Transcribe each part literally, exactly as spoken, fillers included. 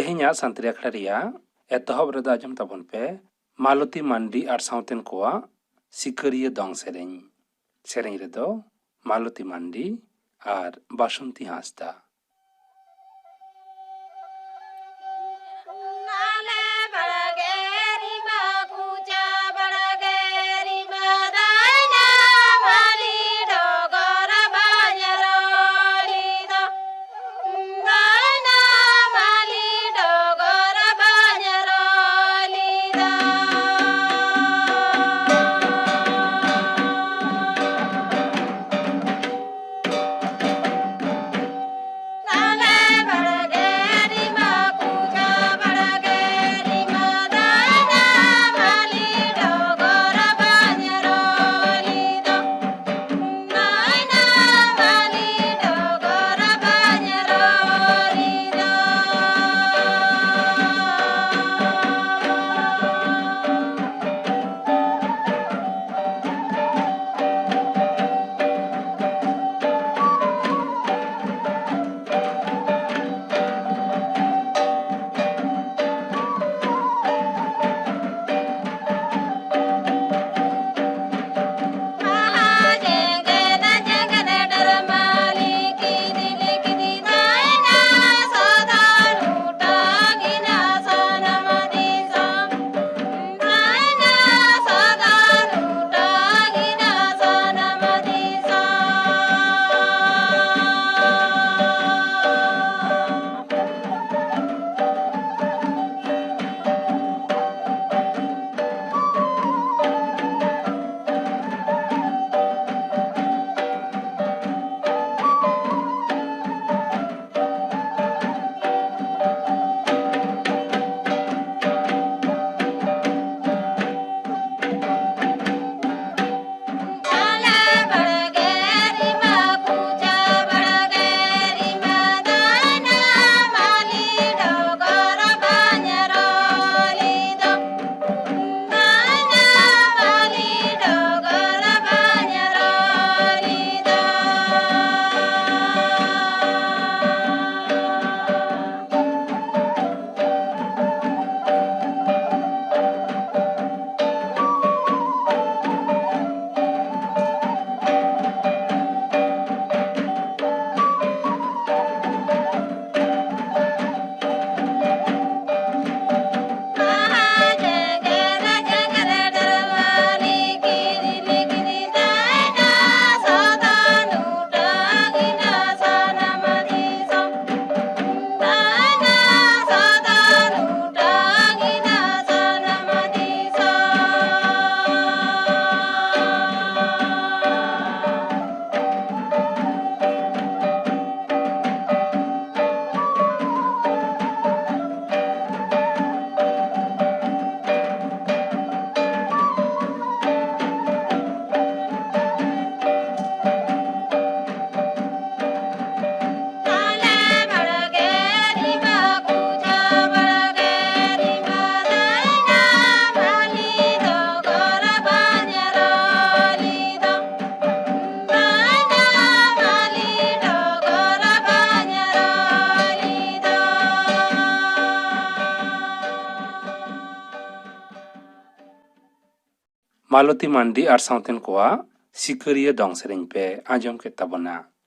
ᱛᱮᱦᱮᱧᱟᱜ ᱥᱟᱱᱛᱟᱲᱤ ᱟᱠᱷᱲᱟ ᱨᱮᱭᱟᱜ ᱮᱛᱚᱦᱚᱵ ᱨᱮᱫᱚ ᱟᱸᱡᱚᱢ ᱛᱟᱵᱚᱱ ᱯᱮ ᱢᱟᱞᱚᱛᱤ ᱢᱟᱱᱰᱤ ᱟᱨ ᱥᱟᱶᱛᱮᱱ ᱠᱚᱣᱟᱜ ᱥᱤᱠᱟᱹᱨᱤᱭᱟᱹ ᱫᱚᱝ ᱥᱮᱨᱮᱧ᱾ ᱥᱮᱨᱮᱧ ᱨᱮᱫᱚ ᱢᱟᱞᱚᱛᱤ ᱢᱟᱱᱰᱤ ᱟᱨ ᱵᱟᱥᱚᱱᱛᱤ ᱦᱟᱸᱥᱫᱟ᱾ ᱢᱟᱞᱚᱛᱤ ᱢᱟᱱᱰᱤ ᱟᱨ ᱥᱟᱶᱛᱮᱱ ᱠᱚᱣᱟᱜ ᱥᱤᱠᱟᱹᱨᱤᱭᱟᱹ ᱫᱚᱝ ᱥᱮᱨᱮᱧ ᱯᱮ ᱟᱸᱡᱚᱢ ᱠᱮᱫ ᱛᱟᱵᱚᱱᱟ᱾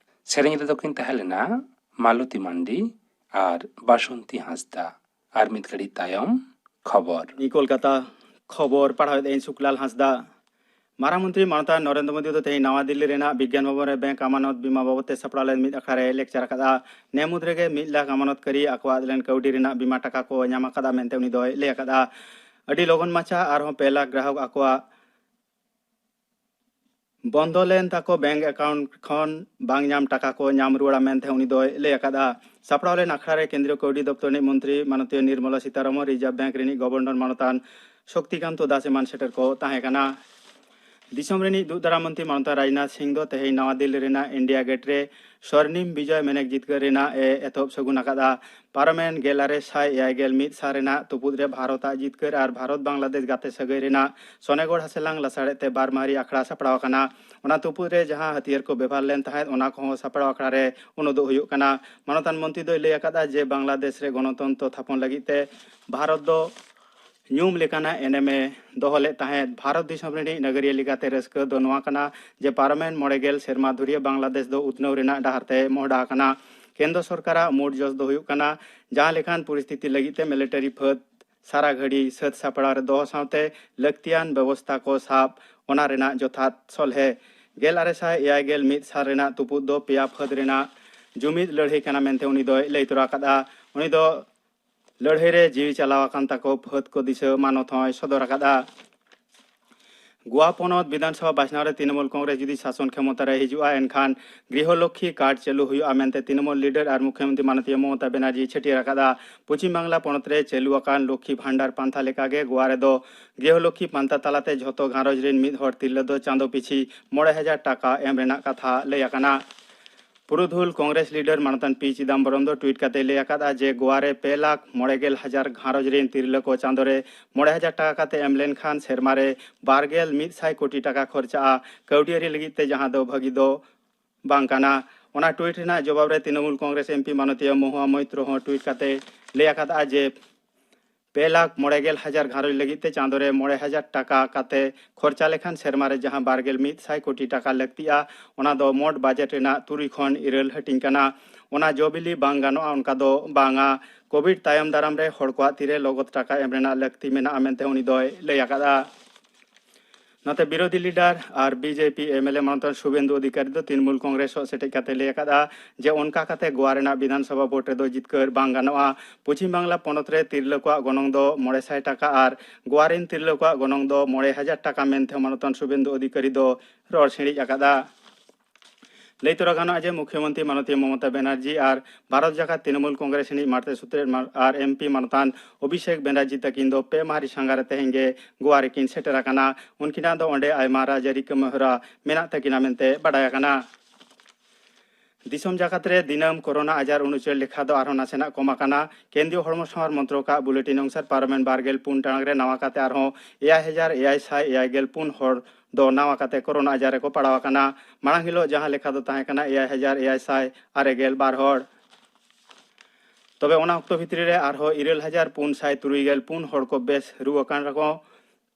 ᱥᱮᱨᱮᱧ ᱨᱮᱫᱚ ᱠᱤᱱ ᱛᱟᱦᱮᱸ ᱞᱮᱱᱟ ᱢᱟᱞᱚᱛᱤ ᱢᱟᱱᱰᱤ ᱟᱨ ᱵᱟᱥᱚᱱᱛᱤ ᱦᱟᱸᱥᱫᱟ᱾ ᱟᱨ ᱢᱤᱫ ᱜᱷᱟᱹᱲᱤᱡ ᱛᱟᱭᱚᱢ ᱠᱷᱚᱵᱚᱨ᱾ ᱱᱤᱭᱩ ᱠᱳᱞᱠᱟᱛᱟ᱾ ᱠᱷᱚᱵᱚᱨ ᱯᱟᱲᱦᱟᱣᱮᱫ ᱟᱹᱧ ᱥᱩᱠᱞᱟᱞ ᱦᱟᱸᱥᱫᱟ᱾ ᱢᱟᱨᱟᱝ ᱢᱚᱱᱛᱨᱤ ᱢᱟᱱᱚᱛᱟᱱ ᱱᱚᱨᱮᱱᱫᱨᱚ ᱢᱳᱫᱤ ᱫᱚ ᱛᱮᱦᱮᱧ ᱱᱟᱣᱟ ᱫᱤᱞᱞᱤ ᱨᱮᱱᱟᱜ ᱵᱤᱜᱽᱜᱟᱱ ᱵᱷᱚᱵᱚᱱ ᱨᱮ ᱵᱮᱝᱠ ᱟᱢᱟᱱᱚᱛ ᱵᱤᱢᱟ ᱵᱟᱵᱚᱛ ᱛᱮ ᱥᱟᱯᱲᱟᱣ ᱞᱮᱱ ᱢᱤᱫ ᱟᱠᱷᱲᱟ ᱨᱮ ᱞᱮᱠᱪᱟᱨ ᱟᱠᱟᱫᱼᱟ᱾ ᱱᱮ ᱢᱩᱫᱽ ᱨᱮᱜᱮ ᱢᱤᱫ ᱞᱟᱠᱷ ᱟᱢᱟᱱᱚᱛᱠᱟᱨᱤ ᱟᱠᱚᱣᱟᱜ ᱞᱮᱱ ᱠᱟᱹᱣᱰᱤ ᱨᱮᱱᱟᱜ ᱵᱤᱢᱟ ᱴᱟᱠᱟ ᱠᱚ ᱧᱟᱢ ᱟᱠᱟᱫᱼᱟ ᱢᱮᱱᱛᱮ ᱩᱱᱤ ᱫᱚᱭ ᱞᱟᱹᱭ ᱟᱠᱟᱫᱼᱟ᱾ ᱟᱹᱰᱤ ᱞᱚᱜᱚᱱ ᱢᱟᱪᱷᱟ ᱟᱨᱦᱚᱸ ᱯᱮ ᱞᱟᱠᱷ ᱜᱨᱟᱦᱚᱠ ᱟᱠᱚᱣᱟᱜ ᱵᱚᱱᱫᱚ ᱞᱮᱱ ᱛᱟᱠᱚ ᱵᱮᱝᱠ ᱮᱠᱟᱣᱩᱱᱴ ᱠᱷᱚᱱ ᱵᱟᱝ ᱧᱟᱢ ᱴᱟᱠᱟ ᱠᱚ ᱧᱟᱢ ᱨᱩᱣᱟᱹᱲᱟ ᱢᱮᱱᱛᱮ ᱩᱱᱤ ᱫᱚᱭ ᱞᱟᱹᱭ ᱟᱠᱟᱫᱼᱟ᱾ ᱥᱟᱯᱲᱟᱣ ᱞᱮᱱ ᱟᱠᱷᱲᱟ ᱨᱮ ᱠᱮᱱᱫᱨᱤᱭᱚ ᱠᱟᱹᱣᱰᱤ ᱫᱚᱯᱛᱚᱨ ᱨᱤᱱᱤᱡ ᱢᱚᱱᱛᱨᱤ ᱢᱟᱱᱚᱛᱤᱭᱟᱹ ᱱᱤᱨᱢᱚᱞᱟ ᱥᱤᱛᱟᱨᱚᱢᱚᱱ, ᱨᱤᱡᱟᱨᱵᱷ ᱵᱮᱝᱠ ᱨᱤᱱᱤᱡ ᱜᱚᱵᱷᱚᱨᱱᱚᱨ ᱢᱟᱱᱚᱛᱟᱱ ᱥᱚᱠᱛᱤᱠᱟᱱᱛᱚ ᱫᱟᱥ ᱮᱢᱟᱱ ᱥᱮᱴᱮᱨ ᱠᱚ ᱛᱟᱦᱮᱸ ᱠᱟᱱᱟ᱾ ᱫᱤᱥᱚᱢ ᱨᱤᱱᱤᱡ ᱫᱩᱜ ᱫᱟᱨᱟᱢ ᱢᱚᱱᱛᱨᱤ ᱢᱟᱱᱚᱛᱟᱱ ᱨᱟᱡᱽᱱᱟᱛᱷ ᱥᱤᱝ ᱫᱚ ᱛᱮᱦᱮᱧ ᱱᱟᱣᱟ ᱫᱤᱞᱞᱤ ᱨᱮᱱᱟᱜ ᱤᱱᱰᱤᱭᱟ ᱜᱮᱴ ᱨᱮ ᱥᱚᱨᱱᱤᱢ ᱵᱤᱡᱚᱭ ᱢᱮᱱᱮᱠ ᱡᱤᱛᱠᱟᱹᱨ ᱨᱮᱱᱟᱜ ᱮ ᱮᱛᱚᱦᱚᱵ ᱥᱟᱹᱜᱩᱱ ᱟᱠᱟᱫᱼᱟ᱾ ᱯᱟᱨᱚᱢᱮᱱ ᱜᱮᱞ ᱟᱨᱮ ᱥᱟᱭ ᱮᱭᱟᱭ ᱜᱮᱞ ᱢᱤᱫ ᱥᱟᱞ ᱨᱮᱱᱟᱜ ᱛᱩᱯᱩᱫ ᱨᱮ ᱵᱷᱟᱨᱚᱛ ᱟᱜ ᱡᱤᱛᱠᱟᱹᱨ ᱟᱨ ᱵᱷᱟᱨᱚᱛ ᱵᱟᱝᱞᱟᱫᱮᱥ ᱜᱟᱛᱮ ᱥᱟᱹᱜᱟᱹᱭ ᱨᱮᱱᱟᱜ ᱥᱚᱱᱮᱜᱚᱲ ᱦᱟᱥᱮᱞᱟᱝ ᱞᱟᱥᱟᱲᱦᱮᱫ ᱛᱮ ᱵᱟᱨ ᱢᱟᱦᱟᱨᱤ ᱟᱠᱷᱲᱟ ᱥᱟᱯᱲᱟᱣ ᱟᱠᱟᱱᱟ᱾ ᱚᱱᱟ ᱛᱩᱯᱩᱫ ᱨᱮ ᱡᱟᱦᱟᱸ ᱦᱟᱹᱛᱭᱟᱹᱨ ᱠᱚ ᱵᱮᱵᱷᱟᱨ ᱞᱮᱱ ᱛᱟᱦᱮᱸᱫ, ᱚᱱᱟ ᱠᱚᱦᱚᱸ ᱥᱟᱯᱲᱟᱣ ᱟᱠᱷᱲᱟ ᱨᱮ ᱩᱱᱩᱫᱩᱜ ᱦᱩᱭᱩᱜ ᱠᱟᱱᱟ᱾ ᱢᱟᱱᱚᱛᱟᱱ ᱢᱚᱱᱛᱨᱤ ᱫᱚᱭ ᱞᱟᱹᱭ ᱟᱠᱟᱫᱼᱟ ᱡᱮ ᱵᱟᱝᱞᱟᱫᱮᱥ ᱨᱮ ᱜᱚᱱᱚᱛᱚᱱᱛᱨᱚ ᱛᱷᱟᱯᱚᱱ ᱞᱟᱹᱜᱤᱫ ᱛᱮ ᱵᱷᱟᱨᱚᱛ ᱫᱚ ᱧᱩᱢ ᱞᱮᱠᱟᱱᱟᱜ ᱮᱱᱮᱢᱮ ᱫᱚᱦᱚ ᱞᱮᱫ ᱛᱟᱦᱮᱸᱫ᱾ ᱵᱷᱟᱨᱚᱛ ᱫᱤᱥᱚᱢ ᱨᱤᱱᱤᱡ ᱱᱟᱜᱟᱨᱤᱭᱟᱹ ᱞᱮᱠᱟᱛᱮ ᱨᱟᱹᱥᱠᱟᱹ ᱫᱚ ᱱᱚᱣᱟ ᱠᱟᱱᱟ ᱡᱮ ᱯᱟᱨᱚᱢᱮᱱ ᱢᱚᱬᱮ ᱜᱮᱞ ᱥᱮᱨᱢᱟ ᱫᱷᱩᱨᱤᱭᱟᱹ ᱵᱟᱝᱞᱟᱫᱮᱥ ᱫᱚ ᱩᱛᱱᱟᱹᱣ ᱨᱮᱱᱟᱜ ᱰᱟᱦᱟᱨ ᱛᱮ ᱢᱚᱦᱰᱟ ᱟᱠᱟᱱᱟ᱾ ᱠᱮᱱᱫᱨᱚ ᱥᱚᱨᱠᱟᱨᱟᱜ ᱢᱩᱲ ᱡᱚᱥ ᱫᱚ ᱦᱩᱭᱩᱜ ᱠᱟᱱᱟ ᱡᱟᱦᱟᱸ ᱞᱮᱠᱟᱱ ᱯᱚᱨᱤᱥᱛᱷᱤᱛᱤ ᱞᱟᱹᱜᱤᱫ ᱛᱮ ᱢᱤᱞᱤᱴᱟᱨᱤ ᱯᱷᱟᱹᱫ ᱥᱟᱨᱟ ᱜᱷᱟᱹᱲᱤ ᱥᱟᱹᱛ ᱥᱟᱯᱲᱟᱣ ᱨᱮ ᱫᱚᱦᱚ ᱥᱟᱶᱛᱮ ᱞᱟᱹᱠᱛᱤᱭᱟᱱ ᱵᱮᱵᱚᱥᱛᱷᱟ ᱠᱚ ᱥᱟᱵ, ᱚᱱᱟ ᱨᱮᱱᱟᱜ ᱡᱚᱛᱷᱟᱛ ᱥᱚᱞᱦᱮ᱾ ᱜᱮᱞ ᱟᱨᱮ ᱥᱟᱭ ᱮᱭᱟᱭ ᱜᱮᱞ ᱢᱤᱫ ᱥᱟᱞ ᱨᱮᱱᱟᱜ ᱛᱩᱯᱩᱫ ᱫᱚ ᱯᱮᱭᱟ ᱯᱷᱟᱹᱫ ᱨᱮᱱᱟᱜ ᱡᱩᱢᱤᱫ ᱞᱟᱹᱲᱦᱟᱹᱭ ᱠᱟᱱᱟ ᱢᱮᱱᱛᱮ ᱩᱱᱤ ᱫᱚᱭ ᱞᱟᱹᱭ ᱛᱚᱨᱟ ᱟᱠᱟᱫᱼᱟ᱾ ᱩᱱᱤ ᱫᱚ ᱞᱟᱹᱲᱦᱟᱹᱭ ᱨᱮ ᱡᱤᱣᱤ ᱪᱟᱞᱟᱣ ᱟᱠᱟᱱ ᱛᱟᱠᱚ ᱯᱷᱟᱹᱫ ᱠᱚ ᱫᱤᱥᱟᱹ ᱢᱟᱱᱚᱛ ᱦᱚᱸᱭ ᱥᱚᱫᱚᱨ ᱟᱠᱟᱫᱼᱟ᱾ ᱜᱳᱣᱟ ᱯᱚᱱᱚᱛ ᱵᱤᱫᱷᱟᱱ ᱥᱚᱵᱷᱟ ᱵᱟᱪᱷᱱᱟᱣ ᱨᱮ ᱛᱨᱤᱱᱚᱢᱩᱞ ᱠᱚᱝᱜᱨᱮᱥ ᱡᱩᱫᱤ ᱥᱟᱥᱚᱱ ᱠᱷᱮᱢᱚᱛᱟ ᱨᱮ ᱦᱤᱡᱩᱜᱼᱟ, ᱮᱱᱠᱷᱟᱱ ᱜᱨᱤᱦᱚ ᱞᱚᱠᱠᱷᱤ ᱠᱟᱨᱰ ᱪᱟᱹᱞᱩ ᱦᱩᱭᱩᱜᱼᱟ ᱢᱮᱱᱛᱮ ᱛᱨᱤᱱᱚᱢᱩᱞ ᱞᱤᱰᱟᱨ ᱟᱨ ᱢᱩᱠᱷᱭᱚᱢᱚᱱᱛᱨᱤ ᱢᱟᱱᱚᱛᱤᱭᱟᱹ ᱢᱚᱢᱚᱛᱟ ᱵᱮᱱᱟᱨᱡᱤ ᱪᱷᱟᱹᱴᱭᱟᱹᱨ ᱟᱠᱟᱫᱼᱟ᱾ ᱯᱚᱪᱷᱤᱢ ᱵᱟᱝᱞᱟ ᱯᱚᱱᱚᱛ ᱨᱮ ᱪᱟᱹᱞᱩ ᱟᱠᱟᱱ ᱞᱚᱠᱠᱷᱤ ᱵᱷᱟᱱᱰᱟᱨ ᱯᱟᱱᱛᱷᱟ ᱞᱮᱠᱟᱜᱮ ᱜᱳᱣᱟ ᱨᱮᱫᱚ ᱜᱨᱤᱦᱚ ᱞᱚᱠᱠᱷᱤ ᱯᱟᱱᱛᱷᱟ ᱛᱟᱞᱟᱛᱮ ᱡᱷᱚᱛᱚ ᱜᱷᱟᱨᱚᱸᱡᱽ ᱨᱤᱱ ᱢᱤᱫ ᱦᱚᱲ ᱛᱤᱨᱞᱟᱹ ᱫᱚ ᱪᱟᱸᱫᱚ ᱯᱤᱪᱷᱤ ᱢᱚᱬᱮ ᱦᱟᱡᱟᱨ ᱴᱟᱠᱟ ᱮᱢ ᱨᱮᱱᱟᱜ ᱠᱟᱛᱷᱟ ᱞᱟᱹᱭ ᱟᱠᱟᱱᱟ᱾ ᱯᱩᱨᱩᱫᱷᱩᱞ ᱠᱚᱝᱜᱨᱮᱥ ᱞᱤᱰᱟᱨ ᱢᱟᱱᱚᱛᱟᱱ ᱯᱤ ᱪᱤᱫᱟᱢᱵᱚᱨᱚᱢ ᱫᱚ ᱴᱩᱭᱤᱴ ᱠᱟᱛᱮ ᱞᱟᱹᱭ ᱟᱠᱟᱫᱼᱟ ᱡᱮ ᱜᱳᱣᱟ ᱨᱮ ᱯᱮ ᱞᱟᱠᱷ ᱢᱚᱬᱮ ᱜᱮᱞ ᱦᱟᱡᱟᱨ ᱜᱷᱟᱨᱚᱸᱡᱽ ᱨᱤᱱ ᱛᱤᱨᱞᱟᱹ ᱠᱚ ᱪᱟᱸᱫᱚ ᱨᱮ ᱢᱚᱬᱮ ᱦᱟᱡᱟᱨ ᱴᱟᱠᱟ ᱠᱟᱛᱮ ᱮᱢ ᱞᱮᱱᱠᱷᱟᱱ ᱥᱮᱨᱢᱟ ᱨᱮ ᱵᱟᱨ ᱜᱮᱞ ᱢᱤᱫ ᱥᱟᱭ ᱠᱳᱴᱤ ᱴᱟᱠᱟ ᱠᱷᱚᱨᱪᱟᱜᱼᱟ ᱠᱟᱹᱣᱰᱤ ᱟᱹᱨᱤ ᱞᱟᱹᱜᱤᱫ ᱛᱮ, ᱡᱟᱦᱟᱸ ᱫᱚ ᱵᱷᱟᱹᱜᱤ ᱫᱚ ᱵᱟᱝ ᱠᱟᱱᱟ᱾ ᱚᱱᱟ ᱴᱩᱭᱤᱴ ᱨᱮᱱᱟᱜ ᱡᱚᱵᱟᱵ ᱨᱮ ᱛᱨᱤᱱᱚᱢᱩᱞ ᱠᱚᱝᱜᱨᱮᱥ ᱮᱢᱯᱤ ᱢᱟᱱᱚᱛᱤᱭᱟᱹ ᱢᱚᱦᱩᱣᱟ ᱢᱚᱭᱛᱨᱚ ᱦᱚᱸ ᱴᱩᱭᱤᱴ ᱠᱟᱛᱮ ᱞᱟᱹᱭ ᱟᱠᱟᱫᱼᱟ ᱡᱮ ᱯᱮ ᱞᱟᱠᱷ ᱢᱚᱬᱮ ᱜᱮᱞ ᱦᱟᱡᱟᱨ ᱜᱷᱟᱨᱚᱸᱡᱽ ᱞᱟᱹᱜᱤᱫ ᱛᱮ ᱪᱟᱸᱫᱳ ᱨᱮ ᱢᱚᱬᱮ ᱦᱟᱡᱟᱨ ᱴᱟᱠᱟ ᱠᱟᱛᱮ ᱠᱷᱚᱨᱪᱟ ᱞᱮᱠᱷᱟᱱ ᱥᱮᱨᱢᱟ ᱨᱮ ᱡᱟᱦᱟᱸ ᱵᱟᱨ ᱜᱮᱞ ᱢᱤᱫ ᱥᱟᱭ ᱠᱳᱴᱤ ᱴᱟᱠᱟ ᱞᱟᱹᱠᱛᱤᱜᱼᱟ, ᱚᱱᱟ ᱫᱚ ᱢᱳᱴ ᱵᱟᱡᱮᱴ ᱨᱮᱱᱟᱜ ᱛᱩᱨᱩᱭ ᱠᱷᱚᱱ ᱤᱨᱟᱹᱞ ᱦᱟᱹᱴᱤᱧ ᱠᱟᱱᱟ᱾ ᱚᱱᱟ ᱡᱚᱵᱤᱞᱤ ᱵᱟᱝ ᱜᱟᱱᱚᱜᱼᱟ, ᱚᱱᱠᱟ ᱫᱚ ᱵᱟᱝᱟ᱾ ᱠᱳᱵᱷᱤᱰ ᱛᱟᱭᱚᱢ ᱫᱟᱨᱟᱢ ᱨᱮ ᱦᱚᱲ ᱠᱚᱣᱟᱜ ᱛᱤᱨᱮ ᱞᱚᱜᱚᱫ ᱴᱟᱠᱟ ᱮᱢ ᱨᱮᱱᱟᱜ ᱞᱟᱹᱠᱛᱤ ᱢᱮᱱᱟᱜᱼᱟ ᱢᱮᱱᱛᱮ ᱩᱱᱤ ᱫᱚᱭ ᱞᱟᱹᱭ ᱟᱠᱟᱫᱼᱟ᱾ ᱱᱚᱛᱮ ᱵᱤᱨᱳᱫᱷᱤ ᱞᱤᱰᱟᱨ ᱟᱨ ᱵᱤᱡᱮᱯᱤ ᱮᱢᱮᱞᱮ ᱢᱟᱱᱚᱛᱟᱱ ᱥᱩᱵᱷᱮᱱᱫᱩ ᱚᱫᱷᱤᱠᱟᱨᱤ ᱫᱚ ᱛᱨᱤᱱᱢᱩᱞ ᱠᱚᱝᱜᱨᱮᱥ ᱥᱚᱜ ᱥᱮᱴᱮᱡ ᱠᱟᱛᱮ ᱞᱟᱹᱭ ᱟᱠᱟᱫᱼᱟ ᱡᱮ ᱚᱱᱠᱟ ᱠᱟᱛᱮ ᱜᱳᱣᱟ ᱨᱮᱱᱟᱜ ᱵᱤᱫᱷᱟᱱᱥᱚᱵᱷᱟ ᱵᱷᱳᱴ ᱨᱮᱫᱚ ᱡᱤᱛᱠᱟᱹᱨ ᱵᱟᱝ ᱜᱟᱱᱚᱜᱼᱟ᱾ ᱯᱚᱪᱷᱤᱢ ᱵᱟᱝᱞᱟ ᱯᱚᱱᱚᱛ ᱨᱮ ᱛᱤᱨᱞᱟᱹ ᱠᱚᱣᱟᱜ ᱜᱚᱱᱚᱝ ᱫᱚ ᱢᱚᱬᱮ ᱥᱟᱭ ᱴᱟᱠᱟ ᱟᱨ ᱜᱳᱣᱟ ᱨᱮᱱ ᱛᱤᱨᱞᱟᱹ ᱠᱚᱣᱟᱜ ᱜᱚᱱᱚᱝ ᱫᱚ ᱢᱚᱬᱮ ᱦᱟᱡᱟᱨ ᱴᱟᱠᱟ ᱢᱮᱱᱛᱮ ᱢᱟᱱᱚᱛᱟᱱ ᱥᱩᱵᱷᱮᱱᱫᱩ ᱚᱫᱷᱤᱠᱟᱨᱤ ᱫᱚ ᱨᱚᱲ ᱥᱤᱬᱤᱡ ᱟᱠᱟᱫᱼᱟ᱾ ᱞᱟᱹᱭ ᱛᱚᱨᱟ ᱜᱟᱱᱚᱜᱼᱟ ᱡᱮ ᱢᱩᱠᱷᱭᱚᱢᱚᱱᱛᱨᱤ ᱢᱟᱱᱚᱛᱤᱭᱟᱹ ᱢᱚᱢᱚᱛᱟ ᱵᱮᱱᱟᱨᱡᱤ ᱟᱨ ᱵᱷᱟᱨᱚᱛ ᱡᱟᱠᱟᱛ ᱛᱨᱤᱱᱢᱩᱞ ᱠᱚᱝᱜᱨᱮᱥ ᱨᱤᱱᱤᱡ ᱢᱟᱬᱛᱮ ᱥᱩᱛᱨᱮᱫ ᱢᱟ-, ᱟᱨ ᱮᱢᱯᱤ ᱢᱟᱱᱚᱛᱟᱱ ᱚᱵᱷᱤᱥᱮᱠ ᱵᱮᱱᱟᱨᱡᱤ ᱛᱟᱹᱠᱤᱱ ᱫᱚ ᱯᱮ ᱢᱟᱦᱟ ᱨᱤ ᱥᱟᱸᱜᱷᱟᱨ ᱨᱮ ᱛᱮᱦᱮᱧ ᱜᱮ ᱜᱳᱣᱟ ᱨᱮᱠᱤᱱ ᱥᱮᱴᱮᱨ ᱟᱠᱟᱱᱟ᱾ ᱩᱱᱠᱤᱱᱟᱜ ᱫᱚ ᱚᱸᱰᱮ ᱟᱭᱢᱟ ᱨᱟᱡᱽᱟᱹᱨᱤ ᱠᱟᱹᱢᱤᱦᱚᱨᱟ ᱢᱮᱱᱟᱜ ᱛᱟᱹᱠᱤᱱᱟ ᱢᱮᱱᱛᱮ ᱵᱟᱰᱟᱭ ᱟᱠᱟᱱᱟ᱾ ᱫᱤᱥᱚᱢ ᱡᱟᱠᱟᱛ ᱨᱮ ᱫᱤᱱᱟᱹᱢ ᱠᱳᱨᱳᱱᱟ ᱟᱡᱟᱨ ᱩᱱᱩᱪᱟᱹᱨ ᱞᱮᱠᱷᱟ ᱫᱚ ᱟᱨᱦᱚᱸ ᱱᱟᱥᱮᱱᱟᱜ ᱠᱚᱢ ᱟᱠᱟᱱᱟ᱾ ᱠᱮᱱᱫᱨᱤᱭᱚ ᱦᱚᱲᱢᱚ ᱥᱟᱶᱟᱨ ᱢᱚᱱᱛᱨᱚᱠᱟᱜ ᱵᱩᱞᱮᱴᱤᱱ ᱚᱱᱩᱥᱟᱨ ᱯᱟᱨᱚᱢᱮᱱ ᱵᱟᱨ ᱜᱮᱞ ᱯᱩᱱ ᱴᱟᱲᱟᱝ ᱨᱮ ᱱᱟᱣᱟ ᱠᱟᱛᱮ ᱟᱨᱦᱚᱸ ᱮᱭᱟᱭ ᱦᱟᱡᱟᱨ ᱮᱭᱟᱭ ᱥᱟᱭ ᱮᱭᱟᱭ ᱜᱮᱞ ᱯᱩᱱ ᱦᱚᱲ ᱫᱚ ᱱᱟᱣᱟ ᱠᱟᱛᱮ ᱠᱳᱨᱳᱱᱟ ᱟᱡᱟᱨ ᱨᱮᱠᱚ ᱯᱟᱲᱟᱣ ᱟᱠᱟᱱᱟ᱾ ᱢᱟᱲᱟᱝ ᱦᱤᱞᱳᱜ ᱡᱟᱦᱟᱸ ᱞᱮᱠᱷᱟ ᱫᱚ ᱛᱟᱦᱮᱸ ᱠᱟᱱᱟ ᱮᱭᱟᱭ ᱦᱟᱡᱟᱨ ᱮᱭᱟᱭ ᱥᱟᱭ ᱟᱨᱮ ᱜᱮᱞ ᱵᱟᱨ ᱦᱚᱲ᱾ ᱛᱚᱵᱮ ᱚᱱᱟ ᱚᱠᱛᱚ ᱵᱷᱤᱛᱨᱤ ᱨᱮ ᱟᱨᱦᱚᱸ ᱤᱨᱟᱹᱞ ᱦᱟᱡᱟᱨ ᱯᱩᱱ ᱥᱟᱭ ᱛᱩᱨᱩᱭ ᱜᱮᱞ ᱯᱩᱱ ᱦᱚᱲ ᱠᱚ ᱵᱮᱥ ᱨᱩᱣᱟᱹ ᱠᱟᱱ ᱨᱮᱦᱚᱸ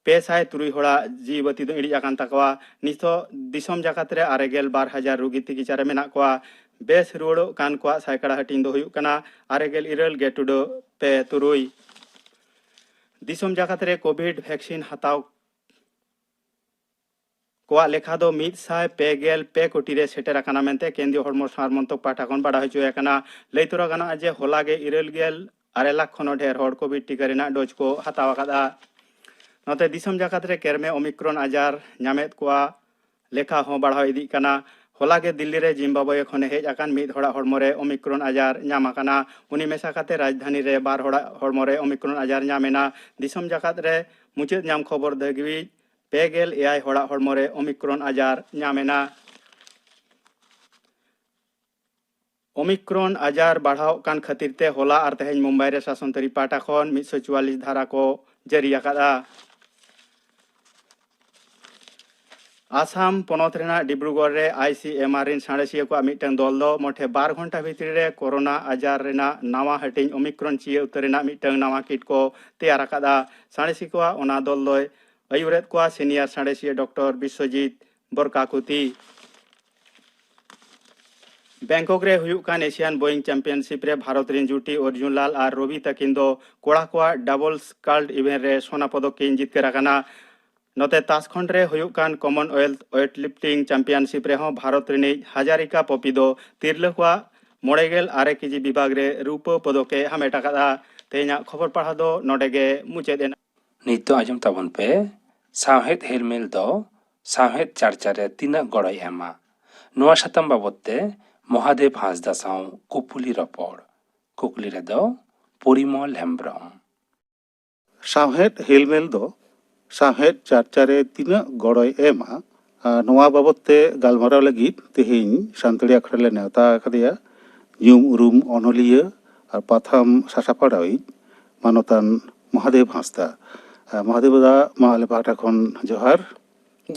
ᱯᱮ ᱥᱟᱭ ᱛᱩᱨᱩᱭ ᱦᱚᱲᱟᱜ ᱡᱤᱣᱤ ᱵᱟᱹᱛᱤ ᱫᱚ ᱤᱬᱤᱡ ᱟᱠᱟᱱ ᱛᱟᱠᱚᱣᱟ᱾ ᱱᱤᱛᱚᱜ ᱫᱤᱥᱚᱢ ᱡᱟᱠᱟᱛ ᱨᱮ ᱟᱨᱮ ᱜᱮᱞ ᱵᱟᱨ ᱦᱟᱡᱟᱨ ᱨᱩᱜᱤ ᱛᱤᱠᱤᱪᱟ ᱨᱮ ᱢᱮᱱᱟᱜ ᱠᱚᱣᱟ᱾ ᱵᱮᱥ ᱨᱩᱣᱟᱹᱲᱚᱜ ᱠᱟᱱ ᱠᱚᱣᱟᱜ ᱥᱟᱭᱠᱟᱲᱟ ᱦᱟᱹᱴᱤᱧ ᱫᱚ ᱦᱩᱭᱩᱜ ᱠᱟᱱᱟ ᱟᱨᱮ ᱜᱮᱞ ᱤᱨᱟᱹᱞ ᱜᱮ ᱴᱩᱰᱟᱹᱜ ᱯᱮ ᱛᱩᱨᱩᱭ᱾ ᱫᱤᱥᱚᱢ ᱡᱟᱠᱟᱛ ᱨᱮ ᱠᱳᱵᱷᱤᱰ ᱵᱷᱮᱠᱥᱤᱱ ᱦᱟᱛᱟᱣ ᱠᱚᱣᱟᱜ ᱞᱮᱠᱷᱟ ᱫᱚ ᱢᱤᱫ ᱥᱟᱭ ᱯᱮ ᱜᱮᱞ ᱯᱮ ᱠᱳᱴᱤ ᱨᱮ ᱥᱮᱴᱮᱨ ᱟᱠᱟᱱᱟ ᱢᱮᱱᱛᱮ ᱠᱮᱱᱫᱨᱤᱭᱚ ᱦᱚᱲᱢᱚ ᱥᱟᱶᱟᱨ ᱢᱚᱱᱛᱨᱚᱠ ᱯᱟᱦᱴᱟ ᱠᱷᱚᱱ ᱵᱟᱰᱟᱭ ᱦᱚᱪᱚ ᱟᱠᱟᱱᱟ᱾ ᱞᱟᱹᱭ ᱛᱚᱨᱟ ᱜᱟᱱᱚᱜᱼᱟ ᱡᱮ ᱦᱚᱞᱟ ᱜᱮ ᱤᱨᱟᱹᱞ ᱜᱮᱞ ᱟᱨᱮ ᱞᱟᱠᱷ ᱠᱷᱚᱱ ᱦᱚᱸ ᱰᱷᱮᱨ ᱦᱚᱲ ᱠᱳᱵᱷᱤᱰ ᱴᱤᱠᱟᱹ ᱨᱮᱱᱟᱜ ᱰᱳᱡᱽ ᱠᱚ ᱦᱟᱛᱟᱣ ᱟᱠᱟᱫᱼᱟ᱾ ᱱᱚᱛᱮ ᱫᱤᱥᱚᱢ ᱡᱟᱠᱟᱛ ᱨᱮ ᱠᱮᱨᱢᱮ ᱳᱢᱤᱠᱨᱚᱱ ᱟᱡᱟᱨ ᱧᱟᱢᱮᱫ ᱠᱚᱣᱟ ᱞᱮᱠᱷᱟ ᱦᱚᱸ ᱵᱟᱲᱦᱟᱣ ᱤᱫᱤᱜ ᱠᱟᱱᱟ᱾ ᱦᱚᱞᱟ ᱜᱮ ᱫᱤᱞᱞᱤ ᱨᱮ ᱡᱤᱢᱵᱟᱵᱣᱮ ᱠᱷᱚᱱᱮ ᱦᱮᱡ ᱟᱠᱟᱱ ᱢᱤᱫ ᱦᱚᱲᱟᱜ ᱦᱚᱲᱢᱚ ᱨᱮ ᱳᱢᱤᱠᱨᱚᱱ ᱟᱡᱟᱨ ᱧᱟᱢ ᱟᱠᱟᱱᱟ᱾ ᱩᱱᱤ ᱢᱮᱥᱟ ᱠᱟᱛᱮ ᱨᱟᱡᱽᱫᱷᱟᱱᱤ ᱨᱮ ᱵᱟᱨ ᱦᱚᱲᱟᱜ ᱦᱚᱲᱢᱚ ᱨᱮ ᱳᱢᱤᱠᱨᱚᱱ ᱟᱡᱟᱨ ᱧᱟᱢ ᱮᱱᱟ᱾ ᱫᱤᱥᱚᱢ ᱡᱟᱠᱟᱛ ᱨᱮ ᱢᱩᱪᱟᱹᱫ ᱧᱟᱢ ᱠᱷᱚᱵᱚᱨ ᱫᱷᱟᱹᱵᱤᱡ ᱯᱮ ᱜᱮᱞ ᱮᱭᱟᱭ ᱦᱚᱲᱟᱜ ᱦᱚᱲᱢᱚ ᱨᱮ ᱳᱢᱤᱠᱨᱚᱱ ᱟᱡᱟᱨ ᱧᱟᱢ ᱮᱱᱟ᱾ ᱳᱢᱤᱠᱨᱚᱱ ᱟᱡᱟᱨ ᱵᱟᱲᱦᱟᱣᱚᱜ ᱠᱟᱱ ᱠᱷᱟᱹᱛᱤᱨ ᱛᱮ ᱦᱚᱞᱟ ᱟᱨ ᱛᱮᱦᱮᱧ ᱢᱩᱢᱵᱟᱭ ᱨᱮ ᱥᱟᱥᱚᱱ ᱛᱟᱹᱨᱤ ᱯᱟᱦᱴᱟ ᱠᱷᱚᱱ ᱢᱤᱫ ᱥᱚ ᱪᱩᱣᱟᱞᱞᱤᱥ ᱫᱷᱟᱨᱟ ᱠᱚ ᱡᱟᱹᱨᱤ ᱟᱠᱟᱫᱼᱟ᱾ ᱟᱥᱟᱢ ᱯᱚᱱᱚᱛ ᱨᱮᱱᱟᱜ ᱰᱤᱵᱽᱨᱩᱜᱚᱲ ᱨᱮ ᱟᱭ ᱥᱤ ᱮᱢ ᱟᱨ ᱨᱮᱱ ᱥᱟᱬᱮᱥᱤᱭᱟᱹ ᱠᱚᱣᱟᱜ ᱢᱤᱫᱴᱟᱝ ᱫᱚᱞ ᱫᱚ ᱢᱚᱴᱷᱮ ᱵᱟᱨ ᱜᱷᱚᱱᱴᱟ ᱵᱷᱤᱛᱨᱤ ᱨᱮ ᱠᱳᱨᱳᱱᱟ ᱟᱡᱟᱨ ᱨᱮᱱᱟᱜ ᱱᱟᱣᱟ ᱦᱟᱹᱴᱤᱧ ᱳᱢᱤᱠᱨᱚᱱ ᱪᱤᱭᱟᱹ ᱩᱛᱟᱹᱨ ᱨᱮᱱᱟᱜ ᱢᱤᱫᱴᱟᱝ ᱱᱟᱣᱟ ᱠᱤᱴ ᱠᱚ ᱛᱮᱭᱟᱨ ᱟᱠᱟᱫᱼᱟ᱾ ᱥᱟᱬᱮᱥᱤᱭᱟᱹ ᱠᱚᱣᱟᱜ ᱚᱱᱟ ᱫᱚᱞ ᱫᱚᱭ ᱟᱹᱭᱩᱨᱮᱫ ᱠᱚᱣᱟ ᱥᱤᱱᱤᱭᱟᱨ ᱥᱟᱬᱮᱥᱤᱭᱟᱹ ᱰᱚᱠᱴᱚᱨ ᱵᱤᱥᱥᱚᱡᱤᱛ ᱵᱚᱨᱠᱟᱠᱩᱛᱤ᱾ ᱵᱮᱝᱠᱚᱠ ᱨᱮ ᱦᱩᱭᱩᱜ ᱠᱟᱱ ᱮᱥᱤᱭᱟᱱ ᱵᱳᱭᱤᱝ ᱪᱟᱢᱯᱤᱭᱟᱱᱥᱤᱯ ᱨᱮ ᱵᱷᱟᱨᱚᱛ ᱨᱮᱱ ᱡᱩᱴᱤ ᱚᱨᱡᱩᱱ ᱞᱟᱞ ᱟᱨ ᱨᱚᱵᱤ ᱛᱟᱹᱠᱤᱱ ᱫᱚ ᱠᱚᱲᱟ ᱠᱚᱣᱟᱜ ᱰᱟᱵᱚᱞ ᱥᱠᱟᱞᱰ ᱤᱵᱷᱮᱱᱴ ᱨᱮ ᱥᱚᱱᱟ ᱯᱚᱫᱚᱠ ᱠᱤᱱ ᱡᱤᱛᱠᱟᱹᱨ ᱟᱠᱟᱱᱟ᱾ ᱱᱚᱛᱮ ᱛᱟᱥᱠᱷᱚᱸᱰ ᱨᱮ ᱦᱩᱭᱩᱜ ᱠᱟᱱ ᱠᱚᱢᱚᱱᱣᱮᱞᱛᱷ ᱳᱭᱮᱴ ᱞᱤᱯᱷᱴᱤᱝ ᱪᱟᱢᱯᱤᱭᱟᱱᱥᱤᱯ ᱨᱮᱦᱚᱸ ᱵᱷᱟᱨᱚᱛ ᱨᱤᱱᱤᱡ ᱦᱟᱡᱟᱨᱤᱠᱟ ᱯᱚᱯᱤ ᱫᱚ ᱛᱤᱨᱞᱟᱹ ᱠᱚᱣᱟᱜ ᱢᱚᱬᱮ ᱜᱮᱞ ᱟᱨᱮ ᱠᱮᱡᱤ ᱵᱤᱵᱷᱟᱜᱽ ᱨᱮ ᱨᱩᱯᱟᱹ ᱯᱚᱫᱚᱠ ᱮ ᱦᱟᱢᱮᱴ ᱟᱠᱟᱫᱼᱟ᱾ ᱛᱮᱦᱮᱧᱟᱜ ᱠᱷᱚᱵᱚᱨ ᱯᱟᱲᱦᱟᱣ ᱫᱚ ᱱᱚᱰᱮ ᱜᱮ ᱢᱩᱪᱟᱹᱫ ᱮᱱᱟ᱾ ᱱᱤᱛ ᱫᱚ ᱟᱸᱡᱚᱢ ᱛᱟᱵᱚᱱ ᱯᱮ, ᱥᱟᱶᱦᱮᱫ ᱦᱮᱞᱢᱮᱞ ᱫᱚ ᱥᱟᱶᱦᱮᱫ ᱪᱟᱨᱪᱟ ᱨᱮ ᱛᱤᱱᱟᱹᱜ ᱜᱚᱲᱚᱭ ᱮᱢᱟ? ᱱᱚᱣᱟ ᱥᱟᱛᱟᱢ ᱵᱟᱵᱚᱛ ᱛᱮ ᱢᱚᱦᱟᱫᱮᱵ ᱦᱟᱸᱥᱫᱟ ᱥᱟᱶ ᱠᱩᱯᱩᱞᱤ ᱨᱚᱯᱚᱲ᱾ ᱠᱩᱠᱞᱤ ᱨᱮᱫᱚ ᱯᱚᱨᱤᱢᱚᱞ ᱦᱮᱢᱵᱽᱨᱚᱢ᱾ ᱥᱟᱶᱦᱮᱫ ᱦᱮᱞᱢᱮᱞ ᱫᱚ ᱥᱟᱶᱦᱮᱫ ᱪᱟᱨᱪᱟ ᱨᱮ ᱛᱤᱱᱟᱹᱜ ᱜᱚᱲᱚᱭ ᱮᱢᱟ, ᱟᱨ ᱱᱚᱣᱟ ᱵᱟᱵᱚᱛ ᱛᱮ ᱜᱟᱞᱢᱟᱨᱟᱣ ᱞᱟᱹᱜᱤᱫ ᱛᱮᱦᱮᱧ ᱥᱟᱱᱛᱟᱲᱤ ᱟᱠᱷᱲᱟ ᱞᱮ ᱱᱮᱣᱛᱟ ᱟᱠᱟᱫᱮᱭᱟ ᱧᱩᱢ ᱩᱨᱩᱢ ᱚᱱᱚᱞᱤᱭᱟᱹ ᱟᱨ ᱯᱟᱛᱷᱟᱢ ᱥᱟᱥᱟᱯᱲᱟᱣᱤᱡ ᱢᱟᱱᱚᱛᱟᱱ ᱢᱚᱦᱟᱫᱮᱵ ᱦᱟᱸᱥᱫᱟ᱾ ᱟᱨ ᱢᱚᱦᱟᱫᱮᱵ ᱫᱟ, ᱢᱟ ᱟᱞᱮ ᱯᱟᱦᱴᱟ ᱠᱷᱚᱱ ᱡᱚᱦᱟᱨ᱾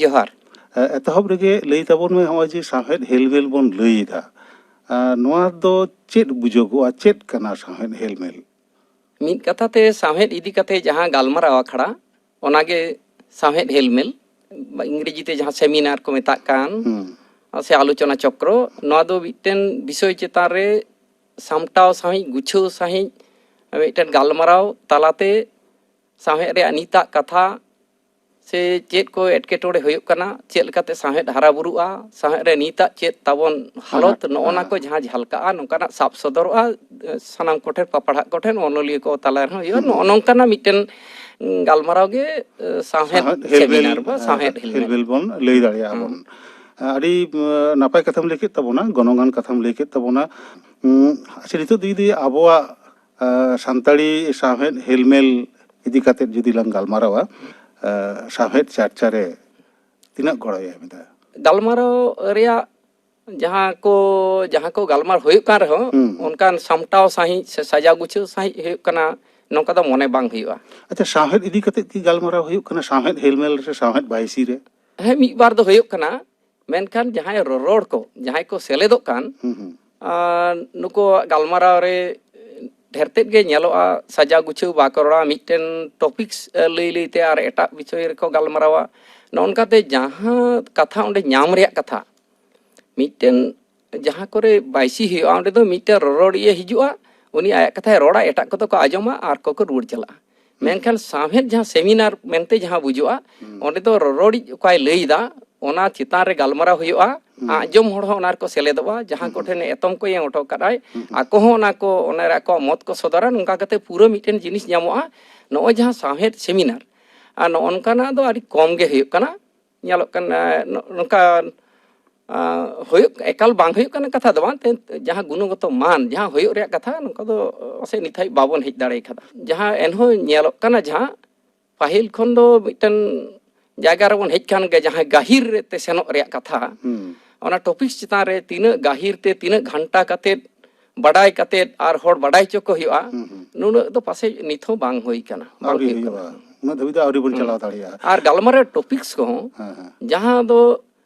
ᱡᱚᱦᱟᱨ᱾ ᱟᱨ ᱮᱛᱚᱦᱚᱵ ᱨᱮᱜᱮ ᱞᱟᱹᱭ ᱛᱟᱵᱚᱱ ᱢᱮ, ᱱᱚᱜᱼᱚᱭ ᱡᱮ ᱥᱟᱶᱦᱮᱫ ᱦᱮᱞᱢᱮᱞ ᱵᱚᱱ ᱞᱟᱹᱭ ᱮᱫᱟ, ᱟᱨ ᱱᱚᱣᱟ ᱫᱚ ᱪᱮᱫ ᱵᱩᱡᱷᱟᱹᱜᱚᱜᱼᱟ, ᱪᱮᱫ ᱠᱟᱱᱟ ᱥᱟᱶᱦᱮᱫ ᱦᱮᱞᱢᱮᱞ? ᱢᱤᱫ ᱠᱟᱛᱷᱟ ᱛᱮ ᱥᱟᱶᱦᱮᱫ ᱤᱫᱤ ᱠᱟᱛᱮ ᱡᱟᱦᱟᱸ ᱜᱟᱞᱢᱟᱨᱟᱣ ᱟᱠᱷᱲᱟ, ᱚᱱᱟᱜᱮ ᱥᱟᱶᱦᱮᱫ ᱦᱮᱞᱢᱮᱞ, ᱤᱝᱨᱮᱡᱤ ᱛᱮ ᱡᱟᱦᱟᱸ ᱥᱮᱢᱤᱱᱟᱨ ᱠᱚ ᱢᱮᱛᱟᱜ ᱠᱟᱱ, ᱦᱩᱸ᱾ ᱥᱮ ᱟᱞᱳᱪᱚᱱᱟ ᱪᱚᱠᱨᱚ, ᱱᱚᱣᱟ ᱫᱚ ᱢᱤᱫᱴᱮᱱ ᱵᱤᱥᱚᱭ ᱪᱮᱛᱟᱱ ᱨᱮ ᱥᱟᱢᱴᱟᱣ ᱥᱟᱺᱦᱤᱡ, ᱜᱩᱪᱷᱟᱹᱣ ᱥᱟᱺᱦᱤᱡ ᱢᱤᱫᱴᱮᱱ ᱜᱟᱞᱢᱟᱨᱟᱣ ᱛᱟᱞᱟᱛᱮ ᱥᱟᱶᱦᱮᱫ ᱨᱮᱭᱟᱜ ᱱᱤᱛᱟᱜ ᱠᱟᱛᱷᱟ ᱥᱮ ᱪᱮᱫ ᱠᱚ ᱮᱴᱠᱮᱴᱚᱬᱮ ᱦᱩᱭᱩᱜ ᱠᱟᱱᱟ, ᱪᱮᱫ ᱞᱮᱠᱟᱛᱮ ᱥᱟᱶᱦᱮᱫ ᱦᱟᱨᱟ ᱵᱩᱨᱩᱜᱼᱟ, ᱥᱟᱶᱦᱮᱫ ᱨᱮ ᱱᱤᱛᱟᱜ ᱪᱮᱫ ᱛᱟᱵᱚᱱ ᱦᱟᱞᱚᱛ, ᱦᱮᱸ, ᱱᱚᱜᱼᱚ ᱱᱟ ᱦᱮᱸ᱾ ᱠᱚ ᱡᱟᱦᱟᱸ ᱡᱷᱟᱞᱠᱟᱜᱼᱟ, ᱱᱚᱝᱠᱟᱱᱟᱜ ᱥᱟᱵ ᱥᱚᱫᱚᱨᱚᱜᱼᱟ, ᱥᱟᱱᱟᱢ ᱠᱚᱴᱷᱮᱱ, ᱯᱟᱯᱟᱲᱦᱟᱜ ᱠᱚᱴᱷᱮᱱ, ᱚᱱᱚᱞᱤᱭᱟᱹ ᱠᱚ ᱛᱟᱞᱟ ᱨᱮᱦᱚᱸ ᱦᱩᱭᱩᱜᱼᱟ᱾ ᱦᱩᱸ᱾ ᱱᱚᱜᱼᱚ ᱱᱚᱝᱠᱟᱱᱟᱜ ᱢᱤᱫᱴᱮᱱ, ᱩᱸ, ᱜᱟᱞᱢᱟᱨᱟᱣ ᱜᱮ, ᱮ, ᱥᱟᱶᱦᱮᱫ ᱥᱟᱶᱦᱮᱫ ᱦᱮᱞᱢᱮᱞ, ᱥᱮᱢᱤᱱᱟᱨ ᱵᱟ ᱟᱨ ᱥᱟᱶᱦᱮᱫ ᱦᱮᱞᱢᱮᱞ᱾ ᱦᱮᱞᱢᱮᱞ ᱵᱚᱱ ᱞᱟᱹᱭ ᱫᱟᱲᱮᱭᱟᱜᱼᱟ ᱦᱩᱸ᱾ ᱵᱚᱱ᱾ ᱟᱹᱰᱤ, ᱩᱸ, ᱱᱟᱯᱟᱭ ᱠᱟᱛᱷᱟᱢ ᱞᱟᱹᱭ ᱠᱮᱫ ᱛᱟᱵᱚᱱᱟ, ᱜᱚᱱᱚᱝᱟᱱ ᱠᱟᱛᱷᱟᱢ ᱞᱟᱹᱭ ᱠᱮᱫ ᱛᱟᱵᱚᱱᱟ᱾ ᱩᱸ, ᱟᱪᱪᱷᱟ, ᱱᱤᱛᱚᱜ ᱫᱚ ᱡᱩᱫᱤ ᱟᱵᱚᱣᱟᱜ, ᱟ, ᱥᱟᱱᱛᱟᱲᱤ ᱥᱟᱶᱦᱮᱫ ᱦᱮᱞᱢᱮᱞ ᱤᱫᱤ ᱠᱟᱛᱮᱫ ᱡᱩᱫᱤ ᱞᱟᱝ ᱜᱟᱞᱢᱟᱨᱟᱣᱟ, ᱟ, ᱥᱟᱶᱦᱮᱫ ᱪᱟᱨᱪᱟ ᱨᱮ ᱛᱤᱱᱟᱹᱜ ᱜᱚᱲᱚᱭ ᱮᱢ ᱮᱫᱟ? ᱜᱟᱞᱢᱟᱨᱟᱣ ᱨᱮᱭᱟᱜ ᱡᱟᱦᱟᱸ ᱠᱚ, ᱡᱟᱦᱟᱸ ᱠᱚ ᱜᱟᱞᱢᱟᱨᱟᱣ ᱦᱩᱭᱩᱜ ᱠᱟᱱ ᱨᱮᱦᱚᱸ, ᱦᱩᱸ, ᱦᱩᱸ᱾ ᱚᱱᱠᱟᱱ ᱥᱟᱢᱴᱟᱣ ᱥᱟᱺᱦᱤᱡ ᱥᱮ ᱥᱟᱡᱟᱣ ᱜᱩᱪᱷᱟᱹᱣ ᱥᱟᱺᱦᱤᱡ ᱦᱩᱭᱩᱜ ᱠᱟᱱᱟ, ᱱᱚᱝᱠᱟ ᱫᱚ ᱢᱚᱱᱮ ᱵᱟᱝ ᱦᱩᱭᱩᱜᱼᱟ᱾ ᱟᱪᱪᱷᱟ, ᱥᱟᱶᱦᱮᱫ ᱤᱫᱤ ᱠᱟᱛᱮᱫ ᱠᱤ ᱜᱟᱞᱢᱟᱨᱟᱣ ᱦᱩᱭᱩᱜ ᱠᱟᱱᱟ, ᱥᱟᱶᱦᱮᱫ ᱦᱮᱞᱢᱮᱞ ᱥᱮ ᱥᱟᱶᱦᱮᱫ ᱵᱟᱭᱥᱤ ᱨᱮ? ᱦᱮᱸ, ᱢᱤᱫ ᱵᱟᱨ ᱫᱚ ᱦᱩᱭᱩᱜ ᱠᱟᱱᱟ, ᱢᱮᱱᱠᱷᱟᱱ ᱡᱟᱦᱟᱸᱭ ᱨᱚᱨᱚᱲ ᱠᱚ, ᱡᱟᱦᱟᱸᱭ ᱠᱚ ᱥᱮᱞᱮᱫᱚᱜ ᱠᱟᱱ, ᱦᱩᱸ, ᱦᱩᱸ᱾ ᱟᱨ ᱱᱩᱠᱩᱣᱟᱜ ᱜᱟᱞᱢᱟᱨᱟᱣ ᱨᱮ ᱰᱷᱮᱨ ᱛᱮᱫ ᱜᱮ ᱧᱮᱞᱚᱜᱼᱟ, ᱥᱟᱡᱟᱣ ᱜᱩᱪᱷᱟᱹᱣ ᱵᱟᱠᱚ ᱨᱚᱲᱟ, ᱢᱤᱫᱴᱮᱱ ᱴᱚᱯᱤᱠᱥ ᱞᱟᱹᱭ ᱞᱟᱹᱭᱛᱮ ᱟᱨ ᱮᱴᱟᱜ ᱵᱤᱥᱚᱭ ᱨᱮᱠᱚ ᱜᱟᱞᱢᱟᱨᱟᱣᱟ᱾ ᱱᱚᱜᱼᱚ ᱱᱚᱝᱠᱟᱛᱮ ᱡᱟᱦᱟᱸ ᱠᱟᱛᱷᱟ ᱚᱸᱰᱮ ᱧᱟᱢ ᱨᱮᱭᱟᱜ ᱠᱟᱛᱷᱟ, ᱢᱤᱫᱴᱮᱱ ᱡᱟᱦᱟᱸ ᱠᱚᱨᱮ ᱵᱟᱭᱥᱤ ᱦᱩᱭᱩᱜᱼᱟ, ᱚᱸᱰᱮ ᱫᱚ ᱢᱤᱫᱴᱮᱱ ᱨᱚᱨᱚᱲᱤᱭᱟᱹ ᱦᱤᱡᱩᱜᱼᱟ, ᱩᱱᱤ ᱟᱭᱟᱜ ᱠᱟᱛᱷᱟᱭ ᱨᱚᱲᱟ, ᱮᱴᱟᱜ ᱠᱚᱫᱚ ᱠᱚ ᱟᱸᱡᱚᱢᱟ ᱟᱨ ᱠᱚᱠᱚ ᱨᱩᱣᱟᱹᱲ ᱪᱟᱞᱟᱜᱼᱟ᱾ ᱦᱩᱸ᱾ ᱢᱮᱱᱠᱷᱟᱱ ᱥᱟᱶᱦᱮᱫ ᱡᱟᱦᱟᱸ ᱥᱮᱢᱤᱱᱟᱨ ᱢᱮᱱᱛᱮ ᱡᱟᱦᱟᱸ ᱵᱩᱡᱩᱜᱼᱟ, ᱦᱩᱸ᱾ ᱚᱸᱰᱮ ᱫᱚ ᱨᱚᱨᱚᱲᱤᱡ ᱚᱠᱚᱭ ᱞᱟᱹᱭ ᱮᱫᱟ, ᱚᱱᱟ ᱪᱮᱛᱟᱱ ᱨᱮ ᱜᱟᱞᱢᱟᱨᱟᱣ ᱦᱩᱭᱩᱜᱼᱟ᱾ ᱦᱩᱸ᱾ ᱟᱸᱡᱚᱢ ᱦᱚᱲ ᱦᱚᱸ ᱚᱱᱟ ᱨᱮᱠᱚ ᱥᱮᱞᱮᱫᱚᱜᱼᱟ, ᱡᱟᱦᱟᱸ ᱦᱩᱸ᱾ ᱠᱚᱴᱷᱮᱱ ᱮᱛᱚᱢ ᱠᱚ ᱮᱢ ᱦᱚᱴᱚ ᱠᱟᱫᱟᱭ, ᱦᱩᱸ᱾ ᱟᱠᱚ ᱦᱚᱸ ᱚᱱᱟ ᱠᱚ, ᱚᱱᱟ ᱨᱮ ᱟᱠᱚᱣᱟᱜ ᱢᱚᱛ ᱠᱚ ᱥᱚᱫᱚᱨᱟ᱾ ᱱᱚᱝᱠᱟ ᱠᱟᱛᱮ ᱯᱩᱨᱟᱹ ᱢᱤᱫᱴᱮᱱ ᱡᱤᱱᱤᱥ ᱧᱟᱢᱚᱜᱼᱟ᱾ ᱱᱚᱜᱼᱚᱭ ᱡᱟᱦᱟᱸ ᱥᱟᱶᱦᱮᱫ ᱥᱮᱢᱤᱱᱟᱨ, ᱟᱨ ᱱᱚᱜᱼᱚ ᱱᱚᱝᱠᱟᱱᱟᱜ ᱫᱚ ᱟᱹᱰᱤ ᱠᱚᱢ ᱜᱮ ᱦᱩᱭᱩᱜ ᱠᱟᱱᱟ, ᱧᱮᱞᱚᱜ ᱠᱟᱱᱟ᱾ ᱱᱚ-, ᱱᱚᱝᱠᱟ, ᱟ, ᱦᱩᱭᱩᱜ, ᱮᱠᱟᱞ ᱵᱟᱝ ᱦᱩᱭᱩᱜ ᱠᱟᱱᱟ ᱠᱟᱛᱷᱟ ᱫᱚ ᱵᱟᱝ, ᱛᱮ ᱡᱟᱦᱟᱸ ᱜᱩᱱᱚᱜᱚᱛᱚ ᱢᱟᱱ, ᱡᱟᱦᱟᱸ ᱦᱩᱭᱩᱜ ᱨᱮᱭᱟᱜ ᱠᱟᱛᱷᱟ, ᱱᱚᱝᱠᱟ ᱫᱚ ᱯᱟᱥᱮᱡ ᱱᱤᱛ ᱦᱟᱹᱵᱤᱡ ᱵᱟᱵᱚᱱ ᱦᱮᱡ ᱫᱟᱲᱮ ᱠᱟᱫᱟ᱾ ᱡᱟᱦᱟᱸ ᱮᱱᱦᱚᱸ ᱧᱮᱞᱚᱜ ᱠᱟᱱᱟ, ᱡᱟᱦᱟᱸ ᱯᱟᱹᱦᱤᱞ ᱠᱷᱚᱱ ᱫᱚ ᱢᱤᱫᱴᱮᱱ ᱡᱟᱭᱜᱟ ᱨᱮᱵᱚᱱ ᱦᱮᱡ ᱠᱟᱱ ᱜᱮᱭᱟ, ᱡᱟᱦᱟᱸ ᱜᱟᱹᱦᱤᱨ ᱛᱮ ᱥᱮᱱᱚᱜ ᱨᱮᱭᱟᱜ ᱠᱟᱛᱷᱟ, ᱦᱩᱸ᱾ ᱚᱱᱟ ᱴᱚᱯᱤᱠᱥ ᱪᱮᱛᱟᱱ ᱨᱮ ᱛᱤᱱᱟᱹᱜ ᱜᱟᱹᱦᱤᱨ ᱛᱮ, ᱛᱤᱱᱟᱹᱜ ᱜᱷᱟᱱᱴᱟ ᱠᱟᱛᱮᱫ ᱵᱟᱰᱟᱭ ᱠᱟᱛᱮᱫ ᱟᱨ ᱦᱚᱲ ᱵᱟᱰᱟᱭ ᱦᱚᱪᱚ ᱠᱚ ᱦᱩᱭᱩᱜᱼᱟ, ᱦᱩᱸ, ᱦᱩᱸ᱾ ᱱᱩᱱᱟᱹᱜ ᱫᱚ ᱯᱟᱥᱮᱡ ᱱᱤᱛ ᱦᱚᱸ ᱵᱟᱝ ᱦᱩᱭ ᱠᱟᱱᱟ, ᱵᱟᱝ ᱟᱹᱣᱨᱤ ᱦᱩᱭᱩᱜ ᱦᱩᱭᱩᱜᱼᱟ᱾ ᱠᱟᱱᱟ᱾ ᱩᱱᱟᱹᱜ ᱫᱷᱟᱹᱵᱤᱡ ᱫᱚ ᱟᱹᱣᱨᱤ ᱵᱚᱱ ᱦᱩᱸ᱾ ᱪᱟᱞᱟᱣ ᱫᱟᱲᱮᱭᱟᱜᱼᱟ᱾ ᱟᱨ ᱜᱟᱞᱢᱟᱨᱟᱣ ᱴᱚᱯᱤᱠᱥ ᱠᱚᱦᱚᱸ, ᱦᱮᱸ, ᱦᱮᱸ᱾ ᱡᱟᱦᱟᱸ ᱫᱚ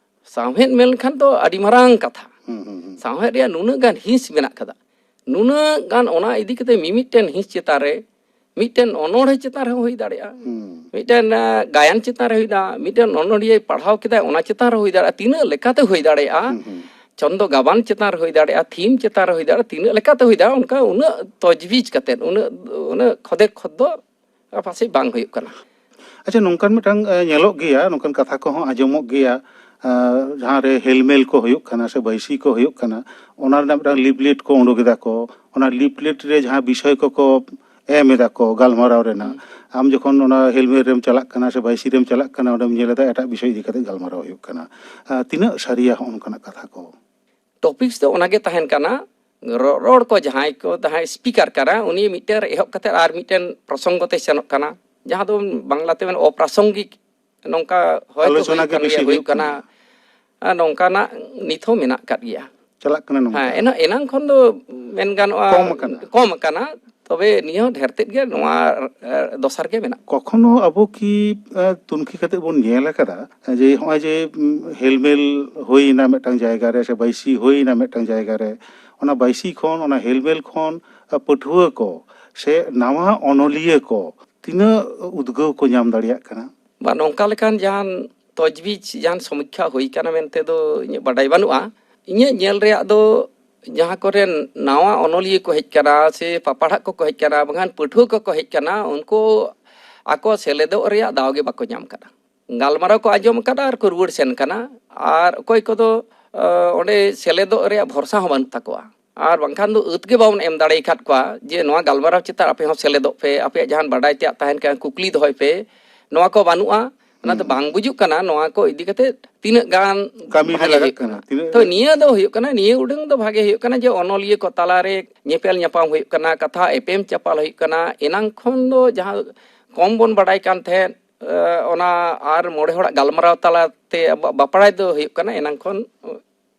ᱥᱟᱶᱦᱮᱫ ᱢᱮᱱ ᱞᱮᱠᱷᱟᱱ ᱫᱚ ᱟᱹᱰᱤ ᱢᱟᱨᱟᱝ ᱠᱟᱛᱷᱟ᱾ ᱦᱩᱸ, ᱦᱩᱸ, ᱦᱩᱸ᱾ ᱥᱟᱶᱦᱮᱫ ᱨᱮᱭᱟᱜ ᱱᱩᱱᱟᱹᱜ ᱜᱟᱱ ᱦᱤᱸᱥ ᱢᱮᱱᱟᱜ ᱠᱟᱫᱟ, ᱱᱩᱱᱟᱹᱜ ᱜᱟᱱ ᱚᱱᱟ ᱤᱫᱤ ᱠᱟᱛᱮ ᱢᱤᱢᱤᱫᱴᱮᱱ ᱦᱤᱸᱥ ᱪᱮᱛᱟᱱ ᱨᱮ, ᱢᱤᱫᱴᱮᱱ ᱚᱱᱚᱬᱦᱮ ᱪᱮᱛᱟᱱ ᱨᱮᱦᱚᱸ ᱦᱩᱭ ᱫᱟᱲᱮᱭᱟᱜᱼᱟ, ᱦᱩᱸ᱾ ᱢᱤᱫᱴᱮᱱ, ᱟ, ᱜᱟᱭᱟᱱ ᱪᱮᱛᱟᱱ ᱨᱮ ᱦᱩᱭ ᱫᱟᱲᱮᱭᱟᱜᱼᱟ, ᱢᱤᱫᱴᱮᱱ ᱚᱱᱚᱬᱦᱤᱭᱟᱹᱭ ᱯᱟᱲᱦᱟᱣ ᱠᱮᱫᱟ, ᱚᱱᱟ ᱪᱮᱛᱟᱱ ᱨᱮ ᱦᱩᱭ ᱫᱟᱲᱮᱭᱟᱜᱼᱟ, ᱛᱤᱱᱟᱹᱜ ᱞᱮᱠᱟᱛᱮ ᱦᱩᱭ ᱫᱟᱲᱮᱭᱟᱜᱼᱟ, ᱦᱩᱸ, ᱦᱩᱸ᱾ ᱪᱷᱚᱱᱫᱚ ᱜᱟᱵᱟᱱ ᱪᱮᱛᱟᱱ ᱨᱮ ᱦᱩᱭ ᱫᱟᱲᱮᱭᱟᱜᱼᱟ, ᱛᱷᱤᱢ ᱪᱮᱛᱟᱱ ᱨᱮ ᱦᱩᱭ ᱫᱟᱲᱮᱭᱟᱜᱼᱟ, ᱛᱤᱱᱟᱹᱜ ᱞᱮᱠᱟᱛᱮ ᱦᱩᱭ ᱫᱟᱲᱮᱭᱟᱜᱼᱟ, ᱚᱱᱠᱟ ᱩᱱᱟᱹᱜ ᱛᱚᱡᱽᱵᱤᱡᱽ ᱠᱟᱛᱮᱫ, ᱩᱱᱟᱹᱜ, ᱩᱱᱟᱹᱜ ᱠᱷᱚᱫᱮ ᱠᱷᱚᱫ ᱫᱚ ᱯᱟᱥᱮᱡ ᱵᱟᱝ ᱦᱩᱭᱩᱜ ᱠᱟᱱᱟ᱾ ᱟᱪᱪᱷᱟ, ᱱᱚᱝᱠᱟᱱ ᱢᱤᱫᱴᱟᱝ, ᱮ, ᱧᱮᱞᱚᱜ ᱜᱮᱭᱟ, ᱱᱚᱝᱠᱟᱱ ᱠᱟᱛᱷᱟ ᱠᱚᱦᱚᱸ ᱟᱸᱡᱚᱢᱚᱜ ᱜᱮᱭᱟ, ᱮ, ᱡᱟᱦᱟᱸ ᱨᱮ ᱦᱮᱞᱢᱮᱞ ᱠᱚ ᱦᱩᱭᱩᱜ ᱠᱟᱱᱟ ᱥᱮ ᱵᱟᱹᱭᱥᱤ ᱠᱚ ᱦᱩᱭᱩᱜ ᱠᱟᱱᱟ, ᱚᱱᱟ ᱨᱮᱱᱟᱜ ᱢᱤᱫᱴᱟᱝ ᱞᱤᱯᱞᱮᱴ ᱠᱚ ᱩᱰᱩᱠ ᱮᱫᱟ ᱠᱚ, ᱚᱱᱟ ᱞᱤᱯᱞᱮᱴ ᱨᱮ ᱡᱟᱦᱟᱸ ᱵᱤᱥᱚᱭ ᱠᱚᱠᱚ ᱮᱢ ᱮᱫᱟ ᱠᱚ ᱜᱟᱞᱢᱟᱨᱟᱣ ᱨᱮᱱᱟᱜ, ᱦᱩᱸ᱾ ᱟᱢ ᱡᱚᱠᱷᱚᱱ ᱚᱱᱟ ᱦᱮᱞᱢᱮᱞ ᱨᱮᱢ ᱪᱟᱞᱟᱜ ᱠᱟᱱᱟ ᱥᱮ ᱵᱟᱹᱭᱥᱤ ᱨᱮᱢ ᱪᱟᱞᱟᱜ ᱠᱟᱱᱟ, ᱚᱸᱰᱮᱢ ᱧᱮᱞ ᱮᱫᱟ ᱮᱴᱟᱜ ᱵᱤᱥᱚᱭ ᱤᱫᱤ ᱠᱟᱛᱮ ᱜᱟᱞᱢᱟᱨᱟᱣ ᱦᱩᱭᱩᱜ ᱠᱟᱱᱟ᱾ ᱮ, ᱛᱤᱱᱟᱹᱜ ᱥᱟᱹᱨᱤᱭᱟ ᱦᱚᱸᱜᱼᱚ ᱱᱚᱝᱠᱟᱱᱟᱜ ᱠᱟᱛᱷᱟ ᱠᱚ? ᱴᱚᱯᱤᱠᱥ ᱫᱚ ᱚᱱᱟᱜᱮ ᱛᱟᱦᱮᱱ ᱠᱟᱱᱟ, ᱨᱚ-, ᱨᱚᱲ ᱠᱚ ᱡᱟᱦᱟᱸᱭ ᱠᱚ, ᱡᱟᱦᱟᱸᱭ ᱥᱯᱤᱠᱟᱨ ᱠᱟᱱᱟ, ᱩᱱᱤ ᱢᱤᱫᱴᱮᱱ ᱨᱮ ᱮᱦᱚᱵ ᱠᱟᱛᱮ ᱟᱨ ᱢᱤᱫᱴᱮᱱ ᱯᱨᱚᱥᱚᱝᱜᱚ ᱛᱮ ᱥᱮᱱᱚᱜ ᱠᱟᱱᱟ, ᱡᱟᱦᱟᱸ ᱫᱚ ᱵᱟᱝᱞᱟ ᱛᱮ ᱢᱮᱱ ᱚᱯᱨᱟᱥᱚᱝᱜᱤᱠ, ᱱᱚᱝᱠᱟ ᱦᱚᱭᱛᱳ ᱟᱞᱳᱪᱚᱱᱟ ᱦᱩᱭᱩᱜ ᱜᱮ ᱠᱟᱱ ᱵᱮᱥᱤ ᱜᱮᱭᱟ, ᱦᱩᱭᱩᱜ ᱦᱩᱭᱩᱜ ᱠᱟᱱᱟ᱾ ᱠᱟᱱᱟ᱾ ᱟᱨ ᱱᱚᱝᱠᱟᱱᱟᱜ ᱱᱤᱛ ᱦᱚᱸ ᱢᱮᱱᱟᱜ ᱟᱠᱟᱫ ᱜᱮᱭᱟ᱾ ᱪᱟᱞᱟᱜ ᱠᱟᱱᱟ ᱱᱚᱝᱠᱟ᱾ ᱦᱮᱸ, ᱮᱱᱟ-, ᱮᱱᱟᱝ ᱠᱷᱚᱱ ᱫᱚ ᱢᱮᱱ ᱜᱟᱱᱚᱜᱼᱟ, ᱠᱚᱢ ᱟᱠᱟᱱᱟ᱾ ᱠᱚᱢ ᱟᱠᱟᱱᱟ᱾ ᱛᱚᱵᱮ ᱱᱤᱭᱟᱹ ᱦᱚᱸ ᱰᱷᱮᱨ ᱛᱮᱫ ᱜᱮ ᱱᱚᱣᱟ ᱮ, ᱫᱚᱥᱟᱨ ᱜᱮ ᱢᱮᱱᱟᱜ᱾ ᱠᱚᱠᱷᱚᱱᱳ ᱟᱵᱚ ᱠᱤ ᱮ, ᱛᱩᱱᱠᱷᱤ ᱠᱟᱛᱮ ᱵᱚᱱ ᱧᱮᱞ ᱟᱠᱟᱫᱟ ᱡᱮ ᱱᱚᱜᱼᱚᱭ ᱡᱮ ᱩᱢ, ᱦᱮᱞᱢᱮᱞ ᱦᱩᱭᱱᱟ ᱢᱤᱫᱴᱟᱝ ᱡᱟᱭᱜᱟ ᱨᱮ ᱥᱮ ᱵᱟᱹᱭᱥᱤ ᱦᱩᱭᱱᱟ ᱢᱤᱫᱴᱟᱝ ᱡᱟᱭᱜᱟ ᱨᱮ, ᱚᱱᱟ ᱵᱟᱹᱭᱥᱤ ᱠᱷᱚᱱ ᱚᱱᱟ ᱦᱮᱞᱢᱮᱞ ᱠᱷᱚᱱ ᱮ, ᱯᱟᱹᱴᱷᱩᱣᱟᱹ ᱠᱚ ᱥᱮ ᱱᱟᱣᱟ ᱚᱱᱚᱞᱤᱭᱟᱹ ᱠᱚ ᱛᱤᱱᱟᱹᱜ ᱩᱫᱽᱜᱟᱹᱣ ᱠᱚ ᱧᱟᱢ ᱫᱟᱲᱮᱭᱟᱜ ᱠᱟᱱᱟ? ᱵᱟ ᱱᱚᱝᱠᱟ ᱞᱮᱠᱟᱱ ᱡᱟᱦᱟᱱ ᱛᱚᱡᱽᱵᱤᱡᱽ ᱡᱟᱦᱟᱱ ᱥᱚᱢᱤᱠᱠᱷᱟ ᱦᱩᱭ ᱠᱟᱱᱟ ᱢᱮᱱᱛᱮ ᱫᱚ ᱤᱧᱟᱹᱜ ᱵᱟᱰᱟᱭ ᱵᱟᱹᱱᱩᱜᱼᱟ᱾ ᱤᱧᱟᱹᱜ ᱧᱮᱞ ᱨᱮᱭᱟᱜ ᱫᱚ ᱡᱟᱦᱟᱸ ᱠᱚᱨᱮᱱ ᱱᱟᱣᱟ ᱚᱱᱚᱞᱤᱭᱟᱹ ᱠᱚ ᱦᱮᱡ ᱠᱟᱱᱟ ᱥᱮ ᱯᱟᱯᱟᱲᱦᱟᱜ ᱠᱚᱠᱚ ᱦᱮᱡ ᱠᱟᱱᱟ ᱵᱟᱝᱠᱷᱟᱱ ᱯᱟᱹᱴᱷᱩᱣᱟᱹ ᱠᱚᱠᱚ ᱦᱮᱡ ᱠᱟᱱᱟ, ᱩᱱᱠᱩ ᱟᱠᱚ ᱥᱮᱞᱮᱫᱚᱜ ᱨᱮᱭᱟᱜ ᱫᱟᱣ ᱜᱮ ᱵᱟᱠᱚ ᱧᱟᱢ ᱠᱟᱫᱟ᱾ ᱜᱟᱞᱢᱟᱨᱟᱣ ᱠᱚ ᱟᱸᱡᱚᱢ ᱟᱠᱟᱫᱟ ᱟᱨ ᱠᱚ ᱨᱩᱣᱟᱹᱲ ᱥᱮᱱ ᱠᱟᱱᱟ᱾ ᱟᱨ ᱚᱠᱚᱭ ᱠᱚᱫᱚ ᱮ, ᱚᱸᱰᱮ ᱥᱮᱞᱮᱫᱚᱜ ᱨᱮᱭᱟᱜ ᱵᱷᱚᱨᱥᱟ ᱦᱚᱸ ᱵᱟᱹᱱᱩᱜ ᱛᱟᱠᱚᱣᱟ᱾ ᱟᱨ ᱵᱟᱝᱠᱷᱟᱱ ᱫᱚ ᱟᱹᱛ ᱜᱮ ᱵᱟᱵᱚᱱ ᱮᱢ ᱫᱟᱲᱮ ᱟᱠᱟᱫ ᱠᱚᱣᱟ ᱡᱮ ᱱᱚᱣᱟ ᱜᱟᱞᱢᱟᱨᱟᱣ ᱪᱮᱛᱟᱱ ᱟᱯᱮ ᱦᱚᱸ ᱥᱮᱞᱮᱫᱚᱜ ᱯᱮ, ᱟᱯᱮᱭᱟᱜ ᱡᱟᱦᱟᱱ ᱵᱟᱰᱟᱭ ᱛᱮᱭᱟᱜ ᱛᱟᱦᱮᱱ ᱠᱷᱟᱱ ᱠᱩᱠᱞᱤ ᱫᱚᱦᱚᱭ ᱯᱮ, ᱱᱚᱣᱟ ᱠᱚ ᱵᱟᱹᱱᱩᱜᱼᱟ᱾ ᱚᱱᱟᱛᱮ ᱵᱟᱝ ᱵᱩᱡᱩᱜ ᱠᱟᱱᱟ ᱱᱚᱣᱟ ᱠᱚ ᱤᱫᱤ ᱠᱟᱛᱮ ᱛᱤᱱᱟᱹᱜ ᱜᱟᱱ ᱠᱟᱹᱢᱤ ᱨᱮ ᱵᱷᱟᱜᱮ ᱞᱟᱜᱟᱜ ᱦᱩᱭᱩᱜ ᱠᱟᱱᱟ, ᱠᱟᱱᱟ᱾ ᱛᱤᱱᱟᱹᱜ ᱛᱚ ᱱᱤᱭᱟᱹ ᱫᱚ ᱦᱩᱭᱩᱜ ᱠᱟᱱᱟ, ᱱᱤᱭᱟᱹ ᱩᱰᱟᱹᱝ ᱫᱚ ᱵᱷᱟᱜᱮ ᱦᱩᱭᱩᱜ ᱠᱟᱱᱟ ᱡᱮ ᱚᱱᱚᱞᱤᱭᱟᱹ ᱠᱚ ᱛᱟᱞᱟᱨᱮ ᱧᱮᱯᱮᱞ ᱧᱟᱯᱟᱢ ᱦᱩᱭᱩᱜ ᱠᱟᱱᱟ, ᱠᱟᱛᱷᱟ ᱮᱯᱮᱢ ᱪᱟᱯᱟᱞ ᱦᱩᱭᱩᱜ ᱠᱟᱱᱟ᱾ ᱮᱱᱟᱝ ᱠᱷᱚᱱ ᱫᱚ ᱡᱟᱦᱟᱸ ᱠᱚᱢ ᱵᱚᱱ ᱵᱟᱰᱟᱭ ᱠᱟᱱ ᱛᱟᱦᱮᱸᱫ, ᱮ, ᱚᱱᱟ ᱟᱨ ᱢᱚᱬᱮ ᱦᱚᱲᱟᱜ ᱜᱟᱞᱢᱟᱨᱟᱣ ᱛᱟᱞᱟᱛᱮ ᱟᱵᱚᱣᱟᱜ ᱵᱟᱯᱲᱟᱭ ᱫᱚ ᱦᱩᱭᱩᱜ ᱠᱟᱱᱟ, ᱮᱱᱟᱝ ᱠᱷᱚᱱ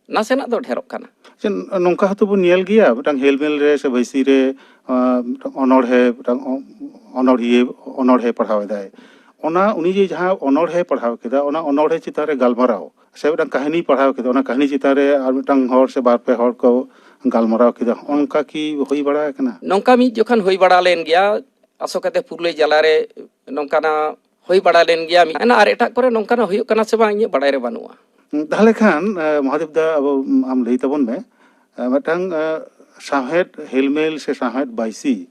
ᱱᱟᱥᱮᱱᱟᱜ ᱫᱚ ᱰᱷᱮᱨᱚᱜ ᱠᱟᱱᱟ᱾ ᱪᱮᱫ ᱱᱚᱝᱠᱟ ᱦᱚᱸᱛᱚ ᱵᱚᱱ ᱧᱮᱞ ᱜᱮᱭᱟ, ᱢᱤᱫᱴᱟᱝ ᱦᱮᱞᱢᱮᱞ ᱨᱮ ᱥᱮ ᱵᱟᱹᱭᱥᱤ ᱨᱮ ᱟᱸ, ᱢᱤᱫᱴᱟᱝ ᱚᱱᱚᱬᱦᱮ, ᱢᱤᱫᱴᱟᱝ ᱚ-, ᱚᱱᱚᱬᱦᱤᱭᱟᱹ ᱚᱱᱚᱬᱦᱮ ᱯᱟᱲᱦᱟᱣ ᱮᱫᱟᱭ, ᱚᱱᱟ ᱩᱱᱤ ᱡᱮ ᱡᱟᱦᱟᱸ ᱚᱱᱚᱬᱦᱮ ᱯᱟᱲᱦᱟᱣ ᱠᱮᱫᱟ, ᱚᱱᱟ ᱚᱱᱚᱬᱦᱮ ᱪᱮᱛᱟᱱ ᱨᱮ ᱜᱟᱞᱢᱟᱨᱟᱣ ᱥᱮ ᱢᱤᱫᱴᱟᱝ ᱠᱟᱹᱦᱱᱤ ᱯᱟᱲᱦᱟᱣ ᱠᱮᱫᱟ, ᱚᱱᱟ ᱠᱟᱹᱦᱱᱤ ᱪᱮᱛᱟᱱ ᱨᱮ ᱟᱨ ᱢᱤᱫᱴᱟᱝ ᱦᱚᱲ ᱥᱮ ᱵᱟᱨ ᱯᱮ ᱦᱚᱲ ᱠᱚ ᱜᱟᱞᱢᱟᱨᱟᱣ ᱠᱮᱫᱟ, ᱚᱱᱠᱟ ᱠᱤ ᱦᱩᱭ ᱵᱟᱲᱟ ᱟᱠᱟᱱᱟ? ᱱᱚᱝᱠᱟ ᱢᱤᱫ ᱡᱚᱠᱷᱚᱱ ᱦᱩᱭ ᱵᱟᱲᱟ ᱞᱮᱱ ᱜᱮᱭᱟ, ᱟᱥᱚᱠᱟᱭᱛᱮ ᱯᱩᱨᱩᱞᱟᱹᱭ ᱡᱟᱞᱟᱨᱮ ᱱᱚᱝᱠᱟᱱᱟᱜ ᱦᱩᱭ ᱵᱟᱲᱟ ᱞᱮᱱ ᱜᱮᱭᱟ᱾ ᱟᱨ ᱮᱴᱟᱜ ᱠᱚᱨᱮ ᱱᱚᱝᱠᱟᱱᱟᱜ ᱦᱩᱭᱩᱜ ᱠᱟᱱᱟ ᱥᱮ ᱵᱟᱝ ᱤᱧᱟᱹᱜ ᱵᱟᱲᱟᱭ ᱨᱮ ᱵᱟᱹᱱᱩᱜᱼᱟ᱾ ᱛᱟᱦᱚᱞᱮ ᱠᱷᱟᱱ ᱮ, ᱢᱚᱦᱟᱫᱮᱵ ᱫᱟ, ᱟᱵᱚ ᱟᱢ ᱞᱟᱹᱭ ᱛᱟᱵᱚᱱ ᱢᱮ, ᱮ, ᱢᱤᱫᱴᱟᱝ ᱮ, ᱥᱟᱶᱦᱮᱫ ᱦᱮᱞᱢᱮᱞ ᱥᱮ ᱥᱟᱶᱦᱮᱫ ᱵᱟᱭᱥᱤ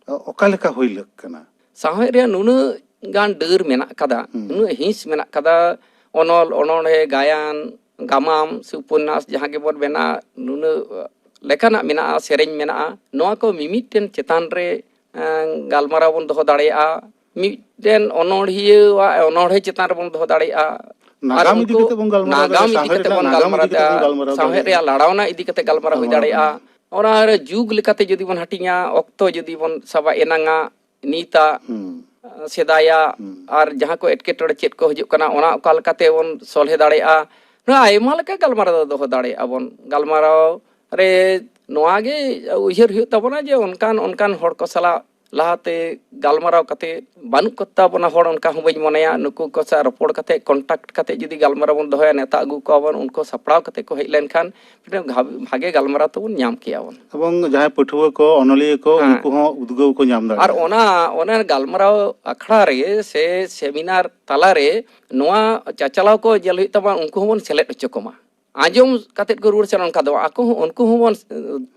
ᱮ, ᱚᱠᱟ ᱞᱮᱠᱟ ᱦᱩᱭ ᱞᱟᱹᱠ ᱠᱟᱱᱟ? ᱥᱟᱶᱦᱮᱫ ᱨᱮᱭᱟᱜ ᱱᱩᱱᱟᱹᱜ ᱜᱟᱱ ᱰᱟᱹᱨ ᱢᱮᱱᱟᱜ ᱠᱟᱫᱟ, ᱱᱩᱱᱟᱹᱜ ᱦᱤᱸᱥ ᱢᱮᱱᱟᱜ ᱠᱟᱫᱟ, ᱚᱱᱚᱞ, ᱚᱱᱚᱬᱦᱮ, ᱜᱟᱭᱟᱱ, ᱜᱟᱢᱟᱢ ᱥᱮ ᱩᱯᱚᱱᱱᱟᱥ ᱡᱟᱦᱟᱸ ᱜᱮᱵᱚᱱ ᱢᱮᱱᱟ, ᱱᱩᱱᱟᱹᱜ ᱞᱮᱠᱟᱱᱟᱜ ᱢᱮᱱᱟᱜᱼᱟ, ᱥᱮᱨᱮᱧ ᱢᱮᱱᱟᱜᱼᱟ᱾ ᱱᱚᱣᱟ ᱠᱚ ᱢᱤᱢᱤᱫᱴᱮᱱ ᱪᱮᱛᱟᱱ ᱨᱮ ᱮᱸ, ᱜᱟᱞᱢᱟᱨᱟᱣ ᱵᱚᱱ ᱫᱚᱦᱚ ᱫᱟᱲᱮᱭᱟᱜᱼᱟ᱾ ᱢᱤᱫᱴᱮᱱ ᱚᱱᱚᱬᱦᱤᱭᱟᱹᱣᱟᱜ ᱚᱱᱚᱬᱦᱮ ᱪᱮᱛᱟᱱ ᱨᱮᱵᱚᱱ ᱫᱚᱦᱚ ᱫᱟᱲᱮᱭᱟᱜᱼᱟ᱾ ᱟᱨ ᱱᱟᱜᱟᱢ ᱤᱫᱤ ᱩᱱᱠᱩ ᱠᱟᱛᱮ ᱵᱚᱱ ᱜᱟᱞᱢᱟᱨᱟᱣ ᱱᱟᱜᱟᱢ ᱫᱟᱲᱮᱭᱟᱜᱼᱟ, ᱤᱫᱤ ᱥᱟᱶᱦᱮᱫ ᱠᱟᱛᱮ ᱨᱮᱱᱟᱜ ᱵᱚᱱ ᱱᱟᱜᱟᱢ ᱤᱫᱤ ᱠᱟᱛᱮ ᱜᱟᱞᱢᱟᱨᱟᱣ ᱵᱚᱱ ᱫᱟᱲᱮᱭᱟᱜᱼᱟ᱾ ᱜᱟᱞᱢᱟᱨᱟᱣ ᱥᱟᱶᱦᱮᱫ ᱫᱟᱲᱮᱭᱟᱜᱼᱟ᱾ ᱨᱮᱭᱟᱜ ᱞᱟᱲᱟᱣᱱᱟ ᱤᱫᱤ ᱠᱟᱛᱮ ᱜᱟᱞᱢᱟᱨᱟᱣ ᱦᱩᱭ ᱜᱟᱞᱢᱟᱨᱟᱣ ᱫᱟᱲᱮᱭᱟᱜᱼᱟ᱾ ᱚᱱᱟ ᱨᱮ ᱡᱩᱜᱽ ᱞᱮᱠᱟᱛᱮ ᱡᱩᱫᱤ ᱵᱚᱱ ᱦᱟᱹᱴᱤᱧᱟ, ᱚᱠᱛᱚ ᱡᱩᱫᱤ ᱵᱚᱱ ᱥᱟᱵᱟ, ᱮᱱᱟᱝᱟᱜ, ᱱᱤᱛᱟᱜ, ᱦᱩᱸ᱾ ᱥᱮᱫᱟᱭᱟᱜ, ᱦᱩᱸ᱾ ᱟᱨ ᱡᱟᱦᱟᱸ ᱠᱚ ᱮᱴᱠᱮᱴᱚᱬᱮ ᱪᱮᱫ ᱠᱚ ᱦᱤᱡᱩᱜ ᱠᱟᱱᱟ, ᱚᱱᱟ ᱚᱠᱟ ᱞᱮᱠᱟᱛᱮ ᱵᱚᱱ ᱥᱚᱞᱦᱮ ᱫᱟᱲᱮᱭᱟᱜᱼᱟ᱾ ᱱᱚᱣᱟ ᱟᱭᱢᱟ ᱞᱮᱠᱟ ᱜᱟᱞᱢᱟᱨᱟᱣ ᱫᱚ ᱫᱚᱦᱚ ᱫᱟᱲᱮᱭᱟᱜᱼᱟ ᱵᱚᱱ᱾ ᱜᱟᱞᱢᱟᱨᱟᱣ ᱨᱮ ᱱᱚᱣᱟ ᱜᱮ ᱩᱭᱦᱟᱹᱨ ᱦᱩᱭᱩᱜ ᱛᱟᱵᱚᱱᱟ ᱡᱮ ᱚᱱᱠᱟᱱ ᱚᱱᱠᱟᱱ ᱦᱚᱲ ᱠᱚ ᱥᱟᱞᱟᱜ ᱞᱟᱦᱟᱛᱮ ᱜᱟᱞᱢᱟᱨᱟᱣ ᱠᱟᱛᱮ ᱵᱟᱹᱱᱩᱜ ᱠᱚ ᱛᱟᱵᱚᱱᱟ ᱦᱚᱲ, ᱚᱱᱠᱟ ᱦᱚᱸ ᱵᱟᱹᱧ ᱢᱚᱱᱮᱭᱟ᱾ ᱱᱩᱠᱩ ᱠᱚ ᱥᱟᱶ ᱨᱚᱯᱚᱲ ᱠᱟᱛᱮ, ᱠᱚᱱᱴᱟᱠᱴ ᱠᱟᱛᱮ ᱡᱩᱫᱤ ᱜᱟᱞᱢᱟᱨᱟᱣ ᱵᱚᱱ ᱫᱚᱦᱚᱭᱟ, ᱱᱮᱣᱛᱟ ᱟᱹᱜᱩ ᱠᱚᱣᱟ ᱵᱚᱱ, ᱩᱱᱠᱩ ᱥᱟᱯᱲᱟᱣ ᱠᱟᱛᱮ ᱠᱚ ᱦᱮᱡ ᱞᱮᱱᱠᱷᱟᱱ ᱢᱤᱫᱴᱮᱱ ᱜᱷᱟ-, ᱵᱷᱟᱜᱮ ᱜᱟᱞᱢᱟᱨᱟᱣ ᱛᱟᱵᱚᱱ ᱧᱟᱢ ᱠᱮᱭᱟ ᱵᱚᱱ᱾ ᱮᱵᱚᱝ ᱡᱟᱦᱟᱸᱭ ᱯᱟᱹᱴᱷᱩᱣᱟᱹ ᱠᱚ, ᱚᱱᱚᱞᱤᱭᱟᱹ ᱠᱚ, ᱦᱮᱸ᱾ ᱩᱱᱠᱩ ᱦᱚᱸ ᱩᱫᱽᱜᱟᱹᱣ ᱠᱚ ᱧᱟᱢ ᱫᱟᱲᱮᱭᱟᱜᱼᱟ᱾ ᱟᱨ ᱚᱱᱟ, ᱚᱱᱟ ᱜᱟᱞᱢᱟᱨᱟᱣ ᱟᱠᱷᱲᱟ ᱨᱮ ᱥᱮ ᱥᱮᱢᱤᱱᱟᱨ ᱛᱟᱞᱟᱨᱮ ᱱᱚᱣᱟ ᱪᱟᱪᱟᱞᱟᱣ ᱠᱚ ᱧᱮᱞ ᱦᱩᱭᱩᱜ ᱛᱟᱵᱚᱱᱟ, ᱩᱱᱠᱩ ᱦᱚᱸᱵᱚᱱ ᱥᱮᱞᱮᱫ ᱦᱚᱪᱚ ᱠᱚᱢᱟ᱾ ᱟᱸᱡᱚᱢ ᱠᱟᱛᱮᱫ ᱠᱚ ᱨᱩᱣᱟᱹᱲ ᱥᱮᱱ, ᱚᱱᱠᱟ ᱫᱚ ᱵᱟᱝ᱾ ᱟᱠᱚ ᱦᱚᱸ, ᱩᱱᱠᱩ ᱦᱚᱸᱵᱚᱱ,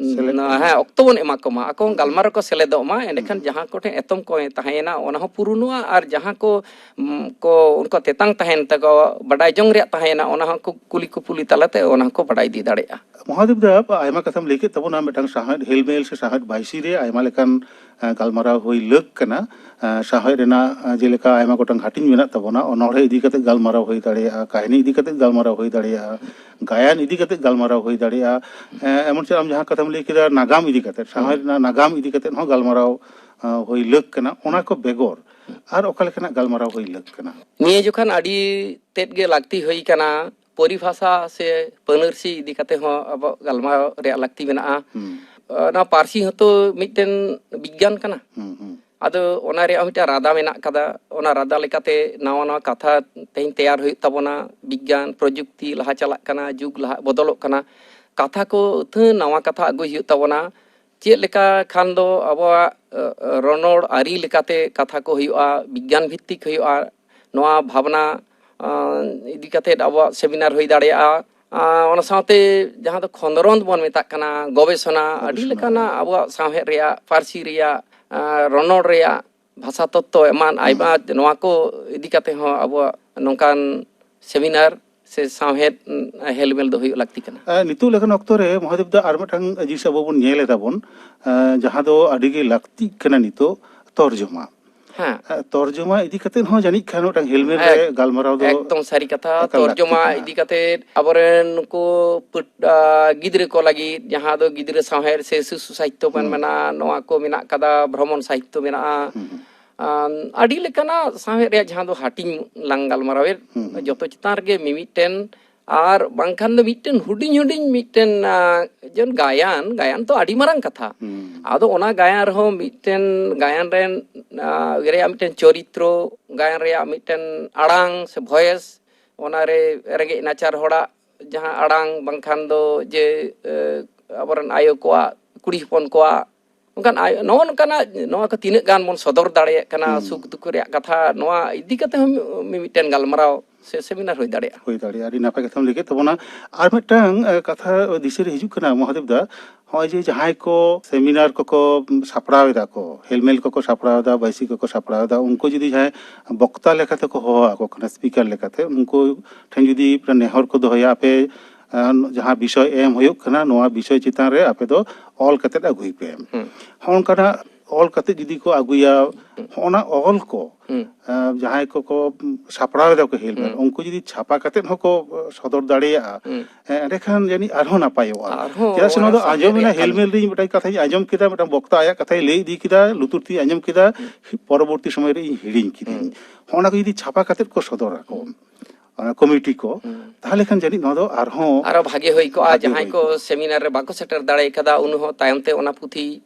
ᱥᱮᱞᱮᱫ ᱠᱚᱢᱟ᱾ ᱦᱮᱸ, ᱚᱠᱛᱚ ᱵᱚᱱ ᱮᱢᱟ ᱠᱚᱢᱟ, ᱟᱠᱚ ᱦᱚᱸ ᱦᱩᱸ᱾ ᱜᱟᱞᱢᱟᱨᱟᱣ ᱠᱚ ᱥᱮᱞᱮᱫᱚᱜ ᱢᱟ᱾ ᱮᱸᱰᱮᱠᱷᱟᱱ ᱦᱩᱸ᱾ ᱡᱟᱦᱟᱸ ᱠᱚᱴᱷᱮᱱ ᱮᱛᱚᱢ ᱠᱚ ᱛᱟᱦᱮᱸᱭᱮᱱᱟ, ᱚᱱᱟ ᱦᱚᱸ ᱯᱩᱨᱩᱱᱚᱜᱼᱟ, ᱟᱨ ᱡᱟᱦᱟᱸ ᱠᱚ, ᱩᱢ, ᱠᱚ ᱩᱱᱠᱩ ᱛᱮᱛᱟᱝ ᱛᱟᱦᱮᱱ ᱛᱟᱠᱚᱣᱟ, ᱵᱟᱰᱟᱭ ᱡᱚᱝ ᱨᱮᱭᱟᱜ ᱛᱟᱦᱮᱸᱭᱮᱱᱟ, ᱚᱱᱟ ᱦᱚᱸ ᱠᱩ-, ᱠᱩᱞᱤ ᱠᱩᱯᱩᱞᱤ ᱛᱟᱞᱟᱛᱮ ᱚᱱᱟ ᱦᱚᱸᱠᱚ ᱵᱟᱰᱟᱭ ᱤᱫᱤ ᱫᱟᱲᱮᱭᱟᱜᱼᱟ᱾ ᱢᱚᱦᱟᱫᱮᱵ ᱫᱟ, ᱟᱭᱢᱟ ᱠᱟᱛᱷᱟᱢ ᱞᱟᱹᱭ ᱠᱮᱫ ᱛᱟᱵᱚᱱᱟ, ᱢᱤᱫᱴᱟᱝ ᱥᱟᱶᱦᱮᱫ ᱦᱮᱞᱢᱮᱞ ᱥᱮ ᱥᱟᱶᱦᱮᱫ ᱵᱟᱭᱥᱤ ᱨᱮ ᱟᱭᱢᱟ ᱞᱮᱠᱟᱱ, ᱮᱸ, ᱜᱟᱞᱢᱟᱨᱟᱣ ᱦᱩᱭ ᱞᱟᱹᱠ ᱠᱟᱱᱟ᱾ ᱮᱸ, ᱥᱟᱶᱦᱮᱫ ᱨᱮᱱᱟᱜ, ᱮᱸ, ᱡᱮᱞᱮᱠᱟ ᱟᱭᱢᱟ ᱜᱚᱴᱟᱝ ᱦᱟᱹᱴᱤᱧ ᱢᱮᱱᱟᱜ ᱛᱟᱵᱚᱱᱟ, ᱚᱱᱚᱬᱦᱮ ᱤᱫᱤ ᱠᱟᱛᱮ ᱜᱟᱞᱢᱟᱨᱟᱣ ᱦᱩᱭ ᱫᱟᱲᱮᱭᱟᱜᱼᱟ, ᱠᱟᱹᱦᱱᱤ ᱤᱫᱤ ᱠᱟᱛᱮ ᱜᱟᱞᱢᱟᱨᱟᱣ ᱦᱩᱭ ᱫᱟᱲᱮᱭᱟᱜᱼᱟ, ᱜᱟᱭᱟᱱ ᱤᱫᱤ ᱠᱟᱛᱮ ᱜᱟᱞᱢᱟᱨᱟᱣ ᱦᱩᱭ ᱫᱟᱲᱮᱭᱟᱜᱼᱟ᱾ ᱮᱸ, ᱮᱢᱚᱱ ᱪᱮᱫ ᱟᱢ ᱡᱟᱦᱟᱸ ᱠᱟᱛᱷᱟᱢ ᱞᱟᱹᱭ ᱠᱮᱫᱟ, ᱱᱟᱜᱟᱢ ᱤᱫᱤ ᱠᱟᱛᱮ, ᱥᱟᱶᱦᱮᱫ ᱨᱮᱱᱟᱜ ᱱᱟᱜᱟᱢ ᱤᱫᱤ ᱠᱟᱛᱮ ᱦᱚᱸ ᱜᱟᱞᱢᱟᱨᱟᱣ, ᱮᱸ, ᱦᱩᱭ ᱞᱟᱹᱠ ᱠᱟᱱᱟ᱾ ᱚᱱᱟ ᱠᱚ ᱵᱮᱜᱚᱨ ᱟᱨ ᱚᱠᱟ ᱞᱮᱠᱟᱱᱟᱜ ᱜᱟᱞᱢᱟᱨᱟᱣ ᱦᱩᱭ ᱞᱟᱹᱠ ᱠᱟᱱᱟ? ᱱᱤᱭᱟᱹ ᱡᱚᱠᱷᱟᱱ ᱟᱹᱰᱤ ᱛᱮᱫ ᱜᱮ ᱞᱟᱹᱠᱛᱤ ᱦᱩᱭ ᱠᱟᱱᱟ᱾ ᱯᱚᱨᱤᱵᱷᱟᱥᱟ ᱥᱮ ᱯᱟᱹᱱᱟᱹᱨᱥᱤ ᱤᱫᱤ ᱠᱟᱛᱮ ᱦᱚᱸ ᱟᱵᱚ ᱜᱟᱞᱢᱟᱨᱟᱣ ᱨᱮᱭᱟᱜ ᱞᱟᱹᱠᱛᱤ ᱢᱮᱱᱟᱜᱼᱟ᱾ ᱦᱩᱸ᱾ ᱚᱱᱟ ᱯᱟᱹᱨᱥᱤ ᱦᱚᱸᱛᱚ ᱢᱤᱫᱴᱮᱱ ᱵᱤᱜᱽᱜᱟᱱ ᱠᱟᱱᱟ᱾ ᱦᱩᱸ, ᱦᱩᱸ᱾ ᱟᱫᱚ ᱚᱱᱟ ᱨᱮᱭᱟᱜ ᱦᱚᱸ ᱢᱤᱫᱴᱟᱝ ᱨᱟᱫᱟ ᱢᱮᱱᱟᱜ ᱠᱟᱫᱟ᱾ ᱚᱱᱟ ᱨᱟᱫᱟ ᱞᱮᱠᱟᱛᱮ ᱱᱟᱣᱟ ᱱᱟᱣᱟ ᱠᱟᱛᱷᱟ ᱛᱮᱦᱮᱧ ᱛᱮᱭᱟᱨ ᱦᱩᱭᱩᱜ ᱛᱟᱵᱚᱱᱟ᱾ ᱵᱤᱜᱽᱜᱟᱱ, ᱯᱨᱚᱡᱩᱠᱛᱤ ᱞᱟᱦᱟ ᱪᱟᱞᱟᱜ ᱠᱟᱱᱟ, ᱡᱩᱜᱽ ᱞᱟᱦᱟ ᱵᱚᱫᱚᱞᱚᱜ ᱠᱟᱱᱟ᱾ ᱠᱟᱛᱷᱟ ᱠᱚ ᱟᱹᱛᱷᱟᱹᱱ ᱱᱟᱣᱟ ᱠᱟᱛᱷᱟ ᱟᱹᱜᱩᱭ ᱦᱩᱭᱩᱜ ᱛᱟᱵᱚᱱᱟ᱾ ᱪᱮᱫ ᱞᱮᱠᱟ ᱠᱷᱟᱱ ᱫᱚ ᱟᱵᱚᱣᱟᱜ, ᱟᱹ, ᱟᱹ, ᱨᱚᱱᱚᱲ ᱟᱹᱨᱤ ᱞᱮᱠᱟᱛᱮ ᱠᱟᱛᱷᱟ ᱠᱚ ᱦᱩᱭᱩᱜᱼᱟ, ᱵᱤᱜᱽᱜᱟᱱ ᱵᱷᱤᱛᱛᱤᱠ ᱦᱩᱭᱩᱜᱼᱟ, ᱱᱚᱣᱟ ᱵᱷᱟᱵᱽᱱᱟ, ᱟᱸ, ᱤᱫᱤ ᱠᱟᱛᱮᱫ ᱟᱵᱚᱣᱟᱜ ᱥᱮᱢᱤᱱᱟᱨ ᱦᱩᱭ ᱫᱟᱲᱮᱭᱟᱜᱼᱟ᱾ ᱟᱸ, ᱚᱱᱟ ᱥᱟᱶᱛᱮ ᱡᱟᱦᱟᱸ ᱫᱚ ᱠᱷᱚᱸᱫᱽᱨᱚᱸᱫᱽ ᱵᱚᱱ ᱢᱮᱛᱟᱜ ᱠᱟᱱᱟ, ᱜᱚᱵᱮᱥᱚᱱᱟ, ᱟᱹᱰᱤ ᱜᱚᱵᱮᱥᱚᱱᱟ᱾ ᱞᱮᱠᱟᱱᱟᱜ ᱟᱵᱚᱣᱟᱜ ᱥᱟᱶᱦᱮᱫ ᱨᱮᱭᱟᱜ, ᱯᱟᱹᱨᱥᱤ ᱨᱮᱭᱟᱜ, ᱟᱸ, ᱨᱚᱱᱚᱲ ᱨᱮᱭᱟᱜ, ᱵᱷᱟᱥᱟ ᱛᱚᱛᱛᱚ ᱮᱢᱟᱱ ᱦᱩᱸ᱾ ᱟᱭᱢᱟ, ᱱᱚᱣᱟ ᱠᱚ ᱤᱫᱤ ᱠᱟᱛᱮ ᱦᱚᱸ ᱟᱵᱚᱣᱟᱜ ᱱᱚᱝᱠᱟᱱ ᱥᱮᱢᱤᱱᱟᱨ ᱥᱮ ᱥᱟᱶᱦᱮᱫ, ᱩᱸ, ᱦᱮᱞᱢᱮᱞ ᱫᱚ ᱦᱩᱭᱩᱜ ᱞᱟᱹᱠᱛᱤ ᱠᱟᱱᱟ᱾ ᱟᱨ ᱱᱤᱛᱚᱜ ᱞᱮᱠᱟᱱ ᱚᱠᱛᱚ ᱨᱮ ᱢᱚᱦᱟᱫᱮᱵ ᱫᱟ ᱟᱨ ᱢᱤᱫᱴᱟᱝ ᱡᱤᱱᱤᱥ ᱟᱵᱚ ᱵᱚᱱ ᱧᱮᱞ ᱮᱫᱟ ᱵᱚᱱ, ᱟᱸ, ᱡᱟᱦᱟᱸ ᱫᱚ ᱟᱹᱰᱤ ᱜᱮ ᱞᱟᱹᱠᱛᱤᱜ ᱠᱟᱱᱟ ᱱᱤᱛᱚᱜ, ᱛᱚᱨᱡᱚᱢᱟ᱾ ᱦᱮᱸ᱾ ᱟᱸ, ᱛᱚᱨᱡᱚᱢᱟ ᱤᱫᱤ ᱠᱟᱛᱮᱫ ᱦᱚᱸ ᱡᱟᱹᱱᱤᱡ ᱠᱷᱟᱱ ᱢᱤᱫᱴᱟᱝ ᱦᱮᱞᱢᱮᱞ ᱨᱮ ᱮᱠ-, ᱜᱟᱞᱢᱟᱨᱟᱣ ᱫᱚ ᱮᱠᱫᱚᱢ ᱥᱟᱹᱨᱤ ᱠᱟᱛᱷᱟ᱾ ᱮᱠᱟᱞ ᱞᱟᱹᱠᱛᱤ ᱛᱚᱨᱡᱚᱢᱟ ᱠᱟᱱᱟ᱾ ᱤᱫᱤ ᱠᱟᱛᱮᱫ ᱟᱵᱚᱨᱮᱱ ᱱᱩᱠᱩ ᱯᱟᱹᱴ-, ᱟ, ᱜᱤᱫᱽᱨᱟᱹ ᱠᱚ ᱞᱟᱹᱜᱤᱫ ᱡᱟᱦᱟᱸ ᱫᱚ ᱜᱤᱫᱽᱨᱟᱹ ᱥᱟᱶᱦᱮᱫ ᱥᱮ ᱥᱤᱥᱩ ᱥᱟᱦᱤᱛᱛᱚ ᱵᱚᱱ ᱦᱩᱸ᱾ ᱢᱮᱱᱟ, ᱱᱚᱣᱟ ᱠᱚ ᱢᱮᱱᱟᱜ ᱠᱟᱫᱟ, ᱵᱷᱨᱚᱢᱚᱱ ᱥᱟᱦᱤᱛᱛᱚ ᱢᱮᱱᱟᱜᱼᱟ᱾ ᱦᱩᱸ, ᱦᱩᱸ᱾ ᱟᱢ, ᱟᱹᱰᱤ ᱞᱮᱠᱟᱱᱟᱜ ᱥᱟᱶᱦᱮᱫ ᱨᱮᱭᱟᱜ ᱡᱟᱦᱟᱸ ᱫᱚ ᱦᱟᱹᱴᱤᱧ ᱞᱟᱝ ᱜᱟᱞᱢᱟᱨᱟᱣᱮᱫ, ᱦᱩᱸ, ᱦᱩᱸ᱾ ᱡᱚᱛᱚ ᱪᱮᱛᱟᱱ ᱨᱮᱜᱮ ᱢᱤᱢᱤᱫᱴᱮᱱ ᱟᱨ ᱵᱟᱝᱠᱷᱟᱱ ᱫᱚ ᱢᱤᱫᱴᱮᱱ ᱦᱩᱰᱤᱧ ᱦᱩᱰᱤᱧ ᱢᱤᱫᱴᱮᱱ, ᱟᱸ, ᱡᱮᱢᱚᱱ ᱜᱟᱭᱟᱱ, ᱜᱟᱭᱟᱱ ᱛᱚ ᱟᱹᱰᱤ ᱢᱟᱨᱟᱝ ᱠᱟᱛᱷᱟ᱾ ᱦᱩᱸ᱾ ᱟᱫᱚ ᱚᱱᱟ ᱜᱟᱭᱟᱱ ᱨᱮᱦᱚᱸ ᱢᱤᱫᱴᱮᱱ ᱜᱟᱭᱟᱱ ᱨᱮᱱ, ᱟᱸ, ᱨᱮᱭᱟᱜ ᱢᱤᱫᱴᱮᱱ ᱪᱚᱨᱤᱛᱨᱚ, ᱜᱟᱭᱟᱱ ᱨᱮᱭᱟᱜ ᱢᱤᱫᱴᱮᱱ ᱟᱲᱟᱝ ᱥᱮ ᱵᱷᱚᱭᱮᱥ, ᱚᱱᱟᱨᱮ ᱨᱮᱸᱜᱮᱡ ᱱᱟᱪᱟᱨ ᱦᱚᱲᱟᱜ ᱡᱟᱦᱟᱸ ᱟᱲᱟᱝ, ᱵᱟᱝᱠᱷᱟᱱ ᱫᱚ ᱡᱮ, ᱮ, ᱟᱵᱚᱨᱮᱱ ᱟᱭᱳ ᱠᱚᱣᱟᱜ, ᱠᱩᱲᱤ ᱦᱚᱯᱚᱱ ᱠᱚᱣᱟᱜ, ᱚᱱᱠᱟᱱ ᱟᱭ-, ᱱᱚᱜᱼᱚ ᱱᱚᱝᱠᱟᱱᱟᱜ, ᱱᱚᱣᱟ ᱠᱚ ᱛᱤᱱᱟᱹᱜ ᱜᱟᱱ ᱵᱚᱱ ᱥᱚᱫᱚᱨ ᱫᱟᱲᱮᱭᱟᱜ ᱠᱟᱱᱟ, ᱦᱩᱸ᱾ ᱥᱩᱠ ᱫᱩᱠ ᱨᱮᱭᱟᱜ ᱠᱟᱛᱷᱟ, ᱱᱚᱣᱟ ᱤᱫᱤ ᱠᱟᱛᱮ ᱦᱚᱸ ᱢᱤ-, ᱢᱤᱢᱤᱫᱴᱮᱱ ᱜᱟᱞᱢᱟᱨᱟᱣ ᱥᱮ ᱥᱮᱢᱤᱱᱟᱨ ᱦᱩᱭ ᱫᱟᱲᱮᱭᱟᱜᱼᱟ᱾ ᱦᱩᱭ ᱫᱟᱲᱮᱭᱟᱜᱼᱟ, ᱟᱹᱰᱤ ᱱᱟᱯᱟᱭ ᱠᱟᱛᱷᱟᱢ ᱞᱟᱹᱭ ᱠᱮᱫ ᱛᱟᱵᱚᱱᱟ᱾ ᱟᱨ ᱢᱤᱫᱴᱟᱝ, ᱮ, ᱠᱟᱛᱷᱟ ᱫᱤᱥᱟᱹ ᱨᱮ ᱦᱤᱡᱩᱜ ᱠᱟᱱᱟ ᱢᱚᱦᱟᱫᱮᱵ ᱫᱟ, ᱱᱚᱜᱼᱚᱭ ᱡᱮ ᱡᱟᱦᱟᱸᱭ ᱠᱚ ᱥᱮᱢᱤᱱᱟᱨ ᱠᱚᱠᱚ ᱥᱟᱯᱲᱟᱣ ᱮᱫᱟ ᱠᱚ, ᱦᱮᱞᱢᱮᱞ ᱠᱚᱠᱚ ᱥᱟᱯᱲᱟᱣ ᱮᱫᱟ, ᱵᱟᱭᱥᱤ ᱠᱚᱠᱚ ᱥᱟᱯᱲᱟᱣ ᱮᱫᱟ, ᱩᱱᱠᱩ ᱡᱩᱫᱤ ᱡᱟᱦᱟᱸᱭ ᱵᱚᱠᱛᱟ ᱞᱮᱠᱟᱛᱮ ᱠᱚ ᱦᱚᱦᱚ ᱟᱠᱚ ᱠᱟᱱᱟ, ᱥᱯᱤᱠᱟᱨ ᱞᱮᱠᱟᱛᱮ, ᱩᱱᱠᱩ ᱴᱷᱮᱱ ᱡᱩᱫᱤ ᱢᱤᱫᱴᱟᱝ ᱱᱮᱦᱚᱨ ᱠᱚ ᱫᱚᱦᱚᱭᱟ, ᱟᱯᱮ, ᱮ, ᱡᱟᱦᱟᱸ ᱵᱤᱥᱚᱭ ᱮᱢ ᱦᱩᱭᱩᱜ ᱠᱟᱱᱟ, ᱱᱚᱣᱟ ᱵᱤᱥᱚᱭ ᱪᱮᱛᱟᱱ ᱨᱮ ᱟᱯᱮ ᱫᱚ ᱚᱞ ᱠᱟᱛᱮᱫ ᱟᱹᱜᱩᱭ ᱯᱮ᱾ ᱦᱩᱸ᱾ ᱦᱚᱸᱜᱼᱚ ᱱᱚᱝᱠᱟᱱᱟᱜ ᱚᱞ ᱠᱟᱛᱮᱫ ᱡᱩᱫᱤ ᱠᱚ ᱟᱹᱜᱩᱭᱟ, ᱦᱩᱸ᱾ ᱦᱚᱸᱜᱼᱚᱱᱟ ᱚᱞ ᱠᱚ, ᱦᱩᱸ᱾ ᱮ, ᱡᱟᱦᱟᱸᱭ ᱠᱚᱠᱚ ᱥᱟᱯᱲᱟᱣ ᱮᱫᱟ ᱠᱚ ᱦᱮᱞᱢᱮᱞ, ᱦᱩᱸ᱾ ᱩᱱᱠᱩ ᱡᱩᱫᱤ ᱪᱷᱟᱯᱟ ᱠᱟᱛᱮᱫ ᱦᱚᱸᱠᱚ ᱥᱚᱫᱚᱨ ᱫᱟᱲᱮᱭᱟᱜᱼᱟ, ᱦᱩᱸ᱾ ᱮ, ᱮᱸᱰᱮᱠᱷᱟᱱ ᱡᱟᱹᱱᱤᱡ ᱟᱨᱦᱚᱸ ᱱᱟᱯᱟᱭᱚᱜᱼᱟ᱾ ᱟᱨᱦᱚᱸ ᱪᱮᱫᱟᱜ ᱥᱮ ᱱᱚᱣᱟ ᱫᱚ ᱚᱱᱟ ᱥᱟᱶᱦᱮᱫ ᱟᱸᱡᱚᱢᱮᱱᱟ, ᱨᱮᱭᱟᱜ ᱠᱟᱹᱢᱤ᱾ ᱦᱮᱞᱢᱮᱞ ᱨᱮ ᱤᱧ ᱢᱤᱫᱴᱟᱝ ᱠᱟᱛᱷᱟᱧ ᱟᱸᱡᱚᱢ ᱠᱮᱫᱟ, ᱢᱤᱫᱴᱟᱝ ᱵᱚᱠᱛᱟ ᱟᱭᱟᱜ ᱠᱟᱛᱷᱟᱭ ᱞᱟᱹᱭ ᱤᱫᱤ ᱠᱮᱫᱟ, ᱞᱩᱛᱩᱨ ᱛᱤᱧ ᱟᱸᱡᱚᱢ ᱠᱮᱫᱟ, ᱦᱩᱸ᱾ ᱯᱚᱨᱚᱵᱚᱨᱛᱤ ᱥᱚᱢᱚᱭ ᱨᱮ ᱤᱧ ᱦᱤᱲᱤᱧ ᱠᱤᱫᱟᱹᱧ᱾ ᱦᱩᱸ᱾ ᱦᱚᱸᱜᱼᱚ ᱱᱟ ᱠᱚ ᱡᱩᱫᱤ ᱪᱷᱟᱯᱟ ᱠᱟᱛᱮᱫ ᱠᱚ ᱥᱚᱫᱚᱨᱟᱠᱚ, ᱦᱩᱸ᱾ ᱚᱱᱟ ᱠᱚᱢᱤᱴᱤ ᱠᱚ, ᱦᱩᱸ᱾ ᱛᱟᱦᱚᱞᱮ ᱠᱷᱟᱱ ᱡᱟᱹᱱᱤᱡ ᱱᱚᱣᱟ ᱫᱚ ᱟᱨᱦᱚᱸ ᱟᱨᱚ ᱵᱷᱟᱜᱮ ᱦᱩᱭ ᱠᱚᱜᱼᱟ᱾ ᱵᱷᱟᱜᱮ ᱡᱟᱦᱟᱸᱭ ᱦᱩᱭ ᱠᱚ ᱠᱚᱜᱼᱟ᱾ ᱥᱮᱢᱤᱱᱟᱨ ᱨᱮ ᱵᱟᱠᱚ ᱥᱮᱴᱮᱨ ᱫᱟᱲᱮ ᱠᱟᱫᱟ, ᱩᱱᱠᱩ ᱦᱚᱸ ᱛᱟᱭᱚᱢ ᱛᱮ ᱚᱱᱟ ᱯᱩᱛᱷᱤ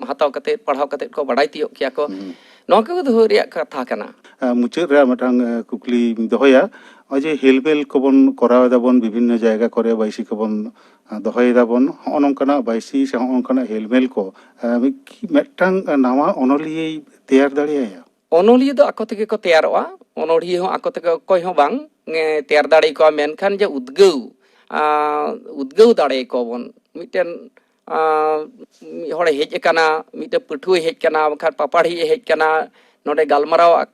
ᱦᱟᱛᱟᱣ ᱠᱟᱛᱮᱫ, ᱯᱟᱲᱦᱟᱣ ᱠᱟᱛᱮᱫ ᱠᱚ ᱵᱟᱰᱟᱭ ᱛᱤᱭᱳᱜ ᱠᱮᱭᱟ ᱠᱚ᱾ ᱦᱩᱸ᱾ ᱱᱚᱣᱟ ᱠᱚ ᱫᱚᱦᱚ ᱨᱮᱭᱟᱜ ᱠᱟᱛᱷᱟ ᱠᱟᱱᱟ᱾ ᱟᱨ ᱢᱩᱪᱟᱹᱫ ᱨᱮ ᱢᱤᱫᱴᱟᱝ, ᱮ, ᱠᱩᱠᱞᱤᱧ ᱫᱚᱦᱚᱭᱟ᱾ ᱱᱚᱜᱼᱚᱭ ᱡᱮ ᱦᱮᱞᱢᱮᱞ ᱠᱚᱵᱚᱱ ᱠᱚᱨᱟᱣ ᱮᱫᱟᱵᱚᱱ, ᱵᱤᱵᱷᱤᱱᱱᱚ ᱡᱟᱭᱜᱟ ᱠᱚᱨᱮ ᱵᱟᱭᱥᱤ ᱠᱚᱵᱚᱱ, ᱮ, ᱫᱚᱦᱚᱭ ᱮᱫᱟᱵᱚᱱ, ᱦᱚᱸᱜᱼᱚ ᱱᱚᱝᱠᱟᱱᱟᱜ ᱵᱟᱭᱥᱤ ᱥᱮ ᱦᱚᱸᱜᱼᱚ ᱱᱚᱝᱠᱟᱱᱟᱜ ᱦᱮᱞᱢᱮᱞ ᱠᱚ, ᱮ, ᱢᱤᱫ, ᱢᱤᱫᱴᱟᱝ ᱱᱟᱣᱟ ᱚᱱᱚᱞᱤᱭᱟᱹᱭ ᱛᱮᱭᱟᱨ ᱫᱟᱲᱮᱭᱟᱭᱟ? ᱚᱱᱚᱞᱤᱭᱟᱹ ᱫᱚ ᱟᱠᱚ ᱛᱮᱜᱮ ᱠᱚ ᱛᱮᱭᱟᱨᱚᱜᱼᱟ᱾ ᱚᱱᱚᱲᱦᱤᱭᱟᱹ ᱦᱚᱸ ᱟᱠᱚ ᱛᱮᱜᱮ, ᱚᱠᱚᱭ ᱦᱚᱸ ᱵᱟᱝ, ᱮ, ᱛᱮᱭᱟᱨ ᱫᱟᱲᱮ ᱟᱠᱚᱣᱟ᱾ ᱢᱮᱱᱠᱷᱟᱱ ᱡᱮ ᱩᱫᱽᱜᱟᱹᱣ, ᱟ, ᱩᱫᱽᱜᱟᱹᱣ ᱫᱟᱲᱮ ᱟᱠᱚᱣᱟ ᱵᱚᱱ᱾ ᱢᱤᱫᱴᱮᱱ, ᱟ, ᱢᱤᱫ ᱦᱚᱲᱮ ᱦᱮᱡ ᱟᱠᱟᱱᱟ, ᱢᱤᱫᱴᱮᱱ ᱯᱟᱹᱴᱷᱩᱣᱟᱹᱭ ᱦᱮᱡ ᱟᱠᱟᱱᱟ, ᱵᱟᱝᱠᱷᱟᱱ ᱯᱟᱯᱟᱲᱦᱤᱡ ᱮ ᱦᱮᱡ ᱟᱠᱟᱱᱟ, ᱱᱚᱰᱮ ᱜᱟᱞᱢᱟᱨᱟᱣ, ᱟ,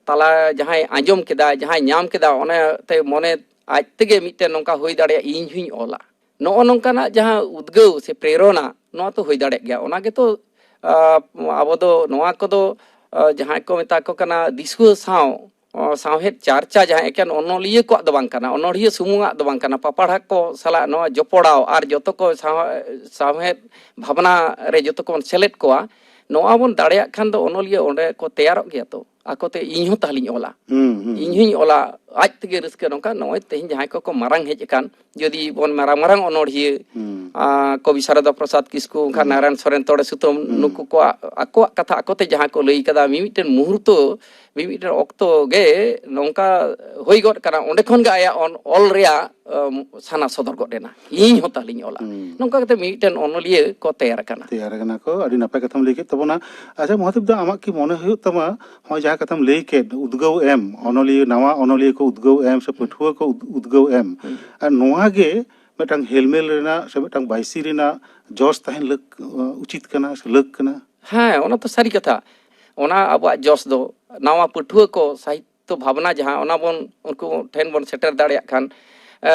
ᱛᱟᱞᱟ ᱡᱟᱦᱟᱸᱭ ᱟᱸᱡᱚᱢ ᱠᱮᱫᱟ, ᱡᱟᱦᱟᱸᱭ ᱧᱟᱢ ᱠᱮᱫᱟ, ᱚᱱᱮ ᱛᱮ ᱢᱚᱱᱮ ᱟᱡ ᱛᱮᱜᱮ ᱢᱤᱫᱴᱮᱱ ᱱᱚᱝᱠᱟ ᱦᱩᱭ ᱫᱟᱲᱮᱭᱟᱜᱼᱟ, ᱤᱧ ᱦᱚᱧ ᱚᱞᱟ᱾ ᱱᱚᱜᱼᱚ ᱱᱚᱝᱠᱟᱱᱟᱜ ᱡᱟᱦᱟᱸ ᱩᱫᱽᱜᱟᱹᱣ ᱥᱮ ᱯᱨᱮᱨᱚᱱᱟ, ᱱᱚᱣᱟ ᱛᱚ ᱦᱩᱭ ᱫᱟᱲᱮᱭᱟᱜ ᱜᱮᱭᱟ᱾ ᱚᱱᱟ ᱜᱮᱛᱚ, ᱟ, ᱟᱵᱚ ᱫᱚ ᱱᱚᱣᱟ ᱠᱚᱫᱚ, ᱟ, ᱡᱟᱦᱟᱸᱭ ᱠᱚ ᱢᱮᱛᱟ ᱠᱚ ᱠᱟᱱᱟ ᱫᱤᱥᱩᱣᱟᱹ ᱥᱟᱶ, ᱟ, ᱥᱟᱶᱦᱮᱫ ᱪᱟᱨᱪᱟ, ᱡᱟᱦᱟᱸ ᱮᱠᱮᱱ ᱚᱱᱚᱞᱤᱭᱟᱹ ᱠᱚᱣᱟᱜ ᱫᱚ ᱵᱟᱝ ᱠᱟᱱᱟ, ᱚᱱᱚᱲᱦᱤᱭᱟᱹ ᱥᱩᱢᱩᱝᱟᱜ ᱫᱚ ᱵᱟᱝ ᱠᱟᱱᱟ, ᱯᱟᱯᱟᱲᱦᱟ ᱠᱚ ᱥᱟᱞᱟᱜ ᱱᱚᱣᱟ ᱡᱚᱯᱚᱲᱟᱣ ᱟᱨ ᱡᱚᱛᱚ ᱠᱚ ᱥᱟᱶ-, ᱥᱟᱶᱦᱮᱫ ᱵᱷᱟᱵᱽᱱᱟ ᱨᱮ ᱡᱚᱛᱚ ᱠᱚᱵᱚᱱ ᱥᱮᱞᱮᱫ ᱠᱚᱣᱟ, ᱱᱚᱣᱟ ᱵᱚᱱ ᱫᱟᱲᱮᱭᱟᱜ ᱠᱷᱟᱱ ᱫᱚ ᱚᱱᱚᱞᱤᱭᱟᱹ ᱚᱸᱰᱮ ᱠᱚ ᱛᱮᱭᱟᱨᱚᱜ ᱜᱮᱭᱟ ᱛᱚ᱾ ᱟᱠᱚᱛᱮ ᱤᱧ ᱦᱚᱸ ᱛᱟᱦᱞᱮᱧ ᱚᱞᱟ᱾ ᱦᱩᱸ, ᱦᱩᱸ, ᱤᱧ ᱦᱚᱸᱧ ᱚᱞᱟ, ᱟᱡ ᱛᱮᱜᱮ ᱨᱟᱹᱥᱠᱟᱹ᱾ ᱱᱚᱝᱠᱟ ᱱᱚᱜᱼᱚᱭ ᱛᱮᱦᱮᱧ ᱡᱟᱦᱟᱸᱭ ᱠᱚᱠᱚ ᱢᱟᱨᱟᱝ ᱦᱮᱡ ᱟᱠᱟᱱ, ᱡᱩᱫᱤ ᱵᱚᱱ ᱢᱟᱨᱟᱝ ᱢᱟᱨᱟᱝ ᱚᱱᱚᱬᱦᱤᱭᱟᱹ, ᱦᱩᱸ᱾ ᱟᱸ, ᱠᱚᱵᱤ ᱥᱟᱨᱚᱫᱟ ᱯᱨᱚᱥᱟᱫᱽ ᱠᱤᱥᱠᱩ, ᱠᱷᱟᱱ ᱦᱩᱸ᱾ ᱱᱟᱨᱟᱭᱚᱱ ᱥᱚᱨᱮᱱ ᱛᱚᱲᱮ ᱥᱩᱛᱟᱹᱢ, ᱦᱩᱸ᱾ ᱱᱩᱠᱩ ᱠᱚᱣᱟᱜ ᱟᱠᱚᱣᱟᱜ ᱠᱟᱛᱷᱟ ᱟᱠᱚᱛᱮ ᱡᱟᱦᱟᱸ ᱠᱚ ᱞᱟᱹᱭ ᱠᱟᱫᱟ, ᱢᱤᱢᱤᱫᱴᱮᱱ ᱢᱩᱦᱩᱨᱛᱚ, ᱢᱤᱢᱤᱫᱴᱮᱱ ᱚᱠᱛᱚ ᱜᱮ ᱱᱚᱝᱠᱟ ᱦᱩᱭ ᱜᱚᱫ ᱠᱟᱱᱟ, ᱚᱸᱰᱮ ᱠᱷᱚᱱ ᱜᱮ ᱟᱭᱟᱜ ᱚᱱ-, ᱚᱞ ᱨᱮᱭᱟᱜ, ᱟᱢ, ᱥᱟᱱᱟ ᱥᱚᱫᱚᱨ ᱜᱚᱫ ᱮᱱᱟ, ᱤᱧ ᱦᱚᱸ ᱛᱟᱦᱞᱮᱧ ᱚᱞᱟ᱾ ᱦᱩᱸ᱾ ᱱᱚᱝᱠᱟ ᱠᱟᱛᱮ ᱢᱤᱢᱤᱫᱴᱮᱱ ᱚᱱᱚᱞᱤᱭᱟᱹ ᱠᱚ ᱛᱮᱭᱟᱨ ᱟᱠᱟᱱᱟ᱾ ᱛᱮᱭᱟᱨ ᱟᱠᱟᱱᱟ ᱠᱚ, ᱟᱹᱰᱤ ᱱᱟᱯᱟᱭ ᱠᱟᱛᱷᱟᱢ ᱞᱟᱹᱭ ᱠᱮᱫ ᱛᱟᱵᱚᱱᱟ᱾ ᱟᱪᱪᱷᱟ ᱢᱚᱦᱟᱫᱮᱵ ᱫᱟ, ᱟᱢᱟᱜ ᱠᱤ ᱢᱚᱱᱮ ᱦᱩᱭᱩᱜ ᱛᱟᱢᱟ, ᱱᱚᱜᱼᱚᱭ ᱡᱟᱦᱟᱸ ᱠᱟᱛᱷᱟᱢ ᱞᱟᱹᱭ ᱠᱮᱫ, ᱩᱫᱽᱜᱟᱹᱣ ᱮᱢ, ᱚᱱᱚᱞᱤᱭᱟᱹ, ᱱᱟᱣᱟ ᱚᱱᱚᱞᱤᱭᱟᱹ ᱠᱚ ᱩᱫᱽᱜᱟᱹᱣ ᱮᱢ ᱥᱮ ᱯᱟᱹᱴᱷᱩᱣᱟᱹ ᱠᱚ ᱩᱫ-, ᱩᱫᱽᱜᱟᱹᱣ ᱮᱢ, ᱦᱩᱸ᱾ ᱟᱨ ᱱᱚᱣᱟ ᱜᱮ ᱢᱤᱫᱴᱟᱝ ᱦᱮᱞᱢᱮᱞ ᱨᱮᱱᱟᱜ ᱥᱮ ᱢᱤᱫᱴᱟᱝ ᱵᱟᱭᱥᱤ ᱨᱮᱱᱟᱜ ᱡᱚᱥ ᱛᱟᱦᱮᱱ ᱞᱟᱹᱠ-, ᱩᱪᱤᱛ ᱠᱟᱱᱟ ᱥᱮ ᱞᱟᱹᱠ ᱠᱟᱱᱟ? ᱦᱮᱸ, ᱚᱱᱟ ᱛᱚ ᱥᱟᱹᱨᱤ ᱠᱟᱛᱷᱟ᱾ ᱚᱱᱟ ᱟᱵᱚᱣᱟᱜ ᱡᱚᱥ ᱫᱚ ᱱᱟᱣᱟ ᱯᱟᱹᱴᱷᱩᱣᱟᱹ ᱠᱚ ᱥᱟᱦᱤᱛᱛᱚ ᱵᱷᱟᱵᱽᱱᱟ ᱡᱟᱦᱟᱸ, ᱚᱱᱟ ᱵᱚᱱ ᱩᱱᱠᱩ ᱴᱷᱮᱱ ᱵᱚᱱ ᱥᱮᱴᱮᱨ ᱫᱟᱲᱮᱭᱟᱜ ᱠᱷᱟᱱ, ᱮ,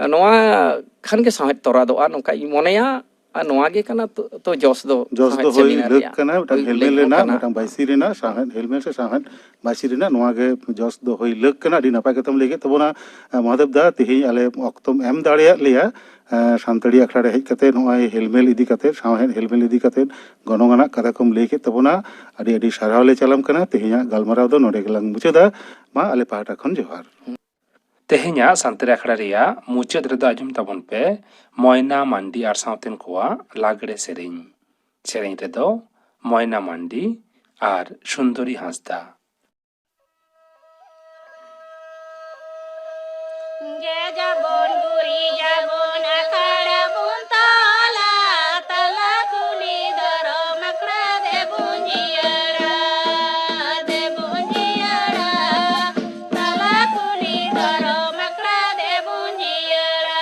ᱱᱚᱣᱟ ᱠᱷᱟᱱ ᱜᱮ ᱥᱟᱶᱦᱮᱫ ᱛᱚᱨᱟᱫᱚᱜᱼᱟ, ᱱᱚᱝᱠᱟ ᱤᱧ ᱢᱚᱱᱮᱭᱟ᱾ ᱟᱨ ᱱᱚᱣᱟ ᱜᱮ ᱠᱟᱱᱟ ᱛᱚ, ᱛᱚ ᱡᱚᱥ ᱫᱚ, ᱡᱚᱥ ᱥᱟᱶᱦᱮᱫ ᱫᱚ ᱦᱩᱭ ᱥᱮᱢᱤᱱᱟᱨ ᱞᱟᱹᱠ ᱨᱮᱭᱟᱜ᱾ ᱠᱟᱱᱟ, ᱢᱤᱫᱴᱟᱝ ᱦᱩᱭ ᱦᱮᱞᱢᱮᱞ ᱞᱟᱹᱠ ᱦᱚᱸ ᱨᱮᱱᱟᱜ, ᱠᱟᱱᱟ᱾ ᱢᱤᱫᱴᱟᱝ ᱵᱟᱭᱥᱤ ᱨᱮᱱᱟᱜ, ᱥᱟᱶᱦᱮᱫ ᱦᱮᱞᱢᱮᱞ ᱥᱮ ᱥᱟᱶᱦᱮᱫ ᱵᱟᱭᱥᱤ ᱨᱮᱱᱟᱜ ᱱᱚᱣᱟ ᱜᱮ ᱡᱚᱥ ᱫᱚ ᱦᱩᱭ ᱞᱟᱹᱠ ᱠᱟᱱᱟ᱾ ᱟᱹᱰᱤ ᱱᱟᱯᱟᱭ ᱠᱟᱛᱷᱟᱢ ᱞᱟᱹᱭ ᱠᱮᱫ ᱛᱟᱵᱚᱱᱟ, ᱮ, ᱢᱚᱦᱟᱫᱮᱵ ᱫᱟ, ᱛᱮᱦᱮᱧ ᱟᱞᱮ ᱚᱠᱛᱚᱢ ᱮᱢ ᱫᱟᱲᱮᱭᱟᱫ ᱞᱮᱭᱟ, ᱮ, ᱥᱟᱱᱛᱟᱲᱤ ᱟᱠᱷᱲᱟ ᱨᱮ ᱦᱮᱡ ᱠᱟᱛᱮ ᱱᱚᱜᱼᱚᱭ ᱦᱮᱞᱢᱮᱞ ᱤᱫᱤ ᱠᱟᱛᱮ, ᱥᱟᱶᱦᱮᱫ ᱦᱮᱞᱢᱮᱞ ᱤᱫᱤ ᱠᱟᱛᱮ ᱜᱚᱱᱚᱝ ᱟᱱᱟᱜ ᱠᱟᱛᱷᱟ ᱠᱚᱢ ᱞᱟᱹᱭ ᱠᱮᱫ ᱛᱟᱵᱚᱱᱟ᱾ ᱟᱹᱰᱤ ᱟᱹᱰᱤ ᱥᱟᱨᱦᱟᱣ ᱞᱮ ᱪᱟᱞᱟᱢ ᱠᱟᱱᱟ᱾ ᱛᱮᱦᱮᱧᱟᱜ ᱜᱟᱞᱢᱟᱨᱟᱣ ᱫᱚ ᱱᱚᱰᱮ ᱜᱮᱞᱟᱝ ᱢᱩᱪᱟᱹᱫᱟ᱾ ᱢᱟ ᱟᱞᱮ ᱯᱟᱦᱴᱟ ᱠᱷᱚᱱ ᱡᱚᱦᱟᱨ᱾ ᱛᱮᱦᱮᱧᱟᱜ ᱥᱟᱱᱛᱟᱲᱤ ᱟᱠᱷᱲᱟ ᱨᱮᱭᱟᱜ ᱢᱩᱪᱟᱹᱫ ᱨᱮᱫᱚ ᱟᱸᱡᱚᱢ ᱛᱟᱵᱚᱱ ᱯᱮ ᱢᱚᱭᱱᱟ ᱢᱟᱱᱰᱤ ᱟᱨ ᱥᱟᱶᱛᱮᱱ ᱠᱚᱣᱟᱜ ᱞᱟᱜᱽᱲᱮ ᱥᱮᱨᱮᱧ᱾ ᱥᱮᱨᱮᱧ ᱨᱮᱫᱚ ᱢᱚᱭᱱᱟ ᱢᱟᱱᱰᱤ ᱟᱨ ᱥᱩᱱᱫᱚᱨᱤ ᱦᱟᱸᱥᱫᱟ᱾ ᱜᱮᱡᱟᱵᱚᱱ ᱜᱩᱨᱤᱡᱟᱵᱚᱱ ᱟᱠᱷᱟᱲᱟ ᱵᱚᱱ ᱛᱟᱞᱟ, ᱛᱟᱞᱟ ᱠᱩᱞᱦᱤ ᱫᱷᱚᱨᱚᱢ ᱟᱠᱷᱲᱟ ᱫᱮᱵᱚᱱ ᱡᱤᱭᱟᱹᱲᱟ, ᱫᱮᱵᱚᱱ ᱡᱤᱭᱟᱹᱲᱟ, ᱛᱟᱞᱟ ᱠᱩᱞᱦᱤ ᱫᱷᱚᱨᱚᱢ ᱟᱠᱷᱲᱟ ᱫᱮᱵᱚᱱ ᱡᱤᱭᱟᱹᱲᱟ᱾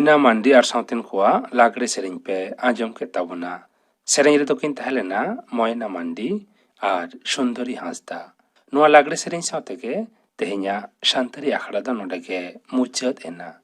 ᱢᱚᱭᱱᱟ ᱢᱟᱱᱰᱤ ᱟᱨ ᱥᱟᱶᱛᱮᱱ ᱠᱚᱣᱟᱜ ᱞᱟᱜᱽᱲᱮ ᱥᱮᱨᱮᱧ ᱯᱮ ᱟᱸᱡᱚᱢ ᱠᱮᱫ ᱛᱟᱵᱚᱱᱟ᱾ ᱥᱮᱨᱮᱧ ᱨᱮᱫᱚ ᱠᱤᱱ ᱛᱟᱦᱮᱸ ᱞᱮᱱᱟ ᱢᱚᱭᱱᱟ ᱢᱟᱱᱰᱤ ᱟᱨ ᱥᱩᱱᱫᱚᱨᱤ ᱦᱟᱸᱥᱫᱟ᱾ ᱱᱚᱣᱟ ᱞᱟᱜᱽᱲᱮ ᱥᱮᱨᱮᱧ ᱥᱟᱶ ᱛᱮᱜᱮ ᱛᱮᱦᱮᱧᱟᱜ ᱥᱟᱱᱛᱟᱲᱤ ᱟᱠᱷᱲᱟ ᱫᱚ ᱱᱚᱰᱮ ᱜᱮ ᱢᱩᱪᱟᱹᱫ ᱮᱱᱟ᱾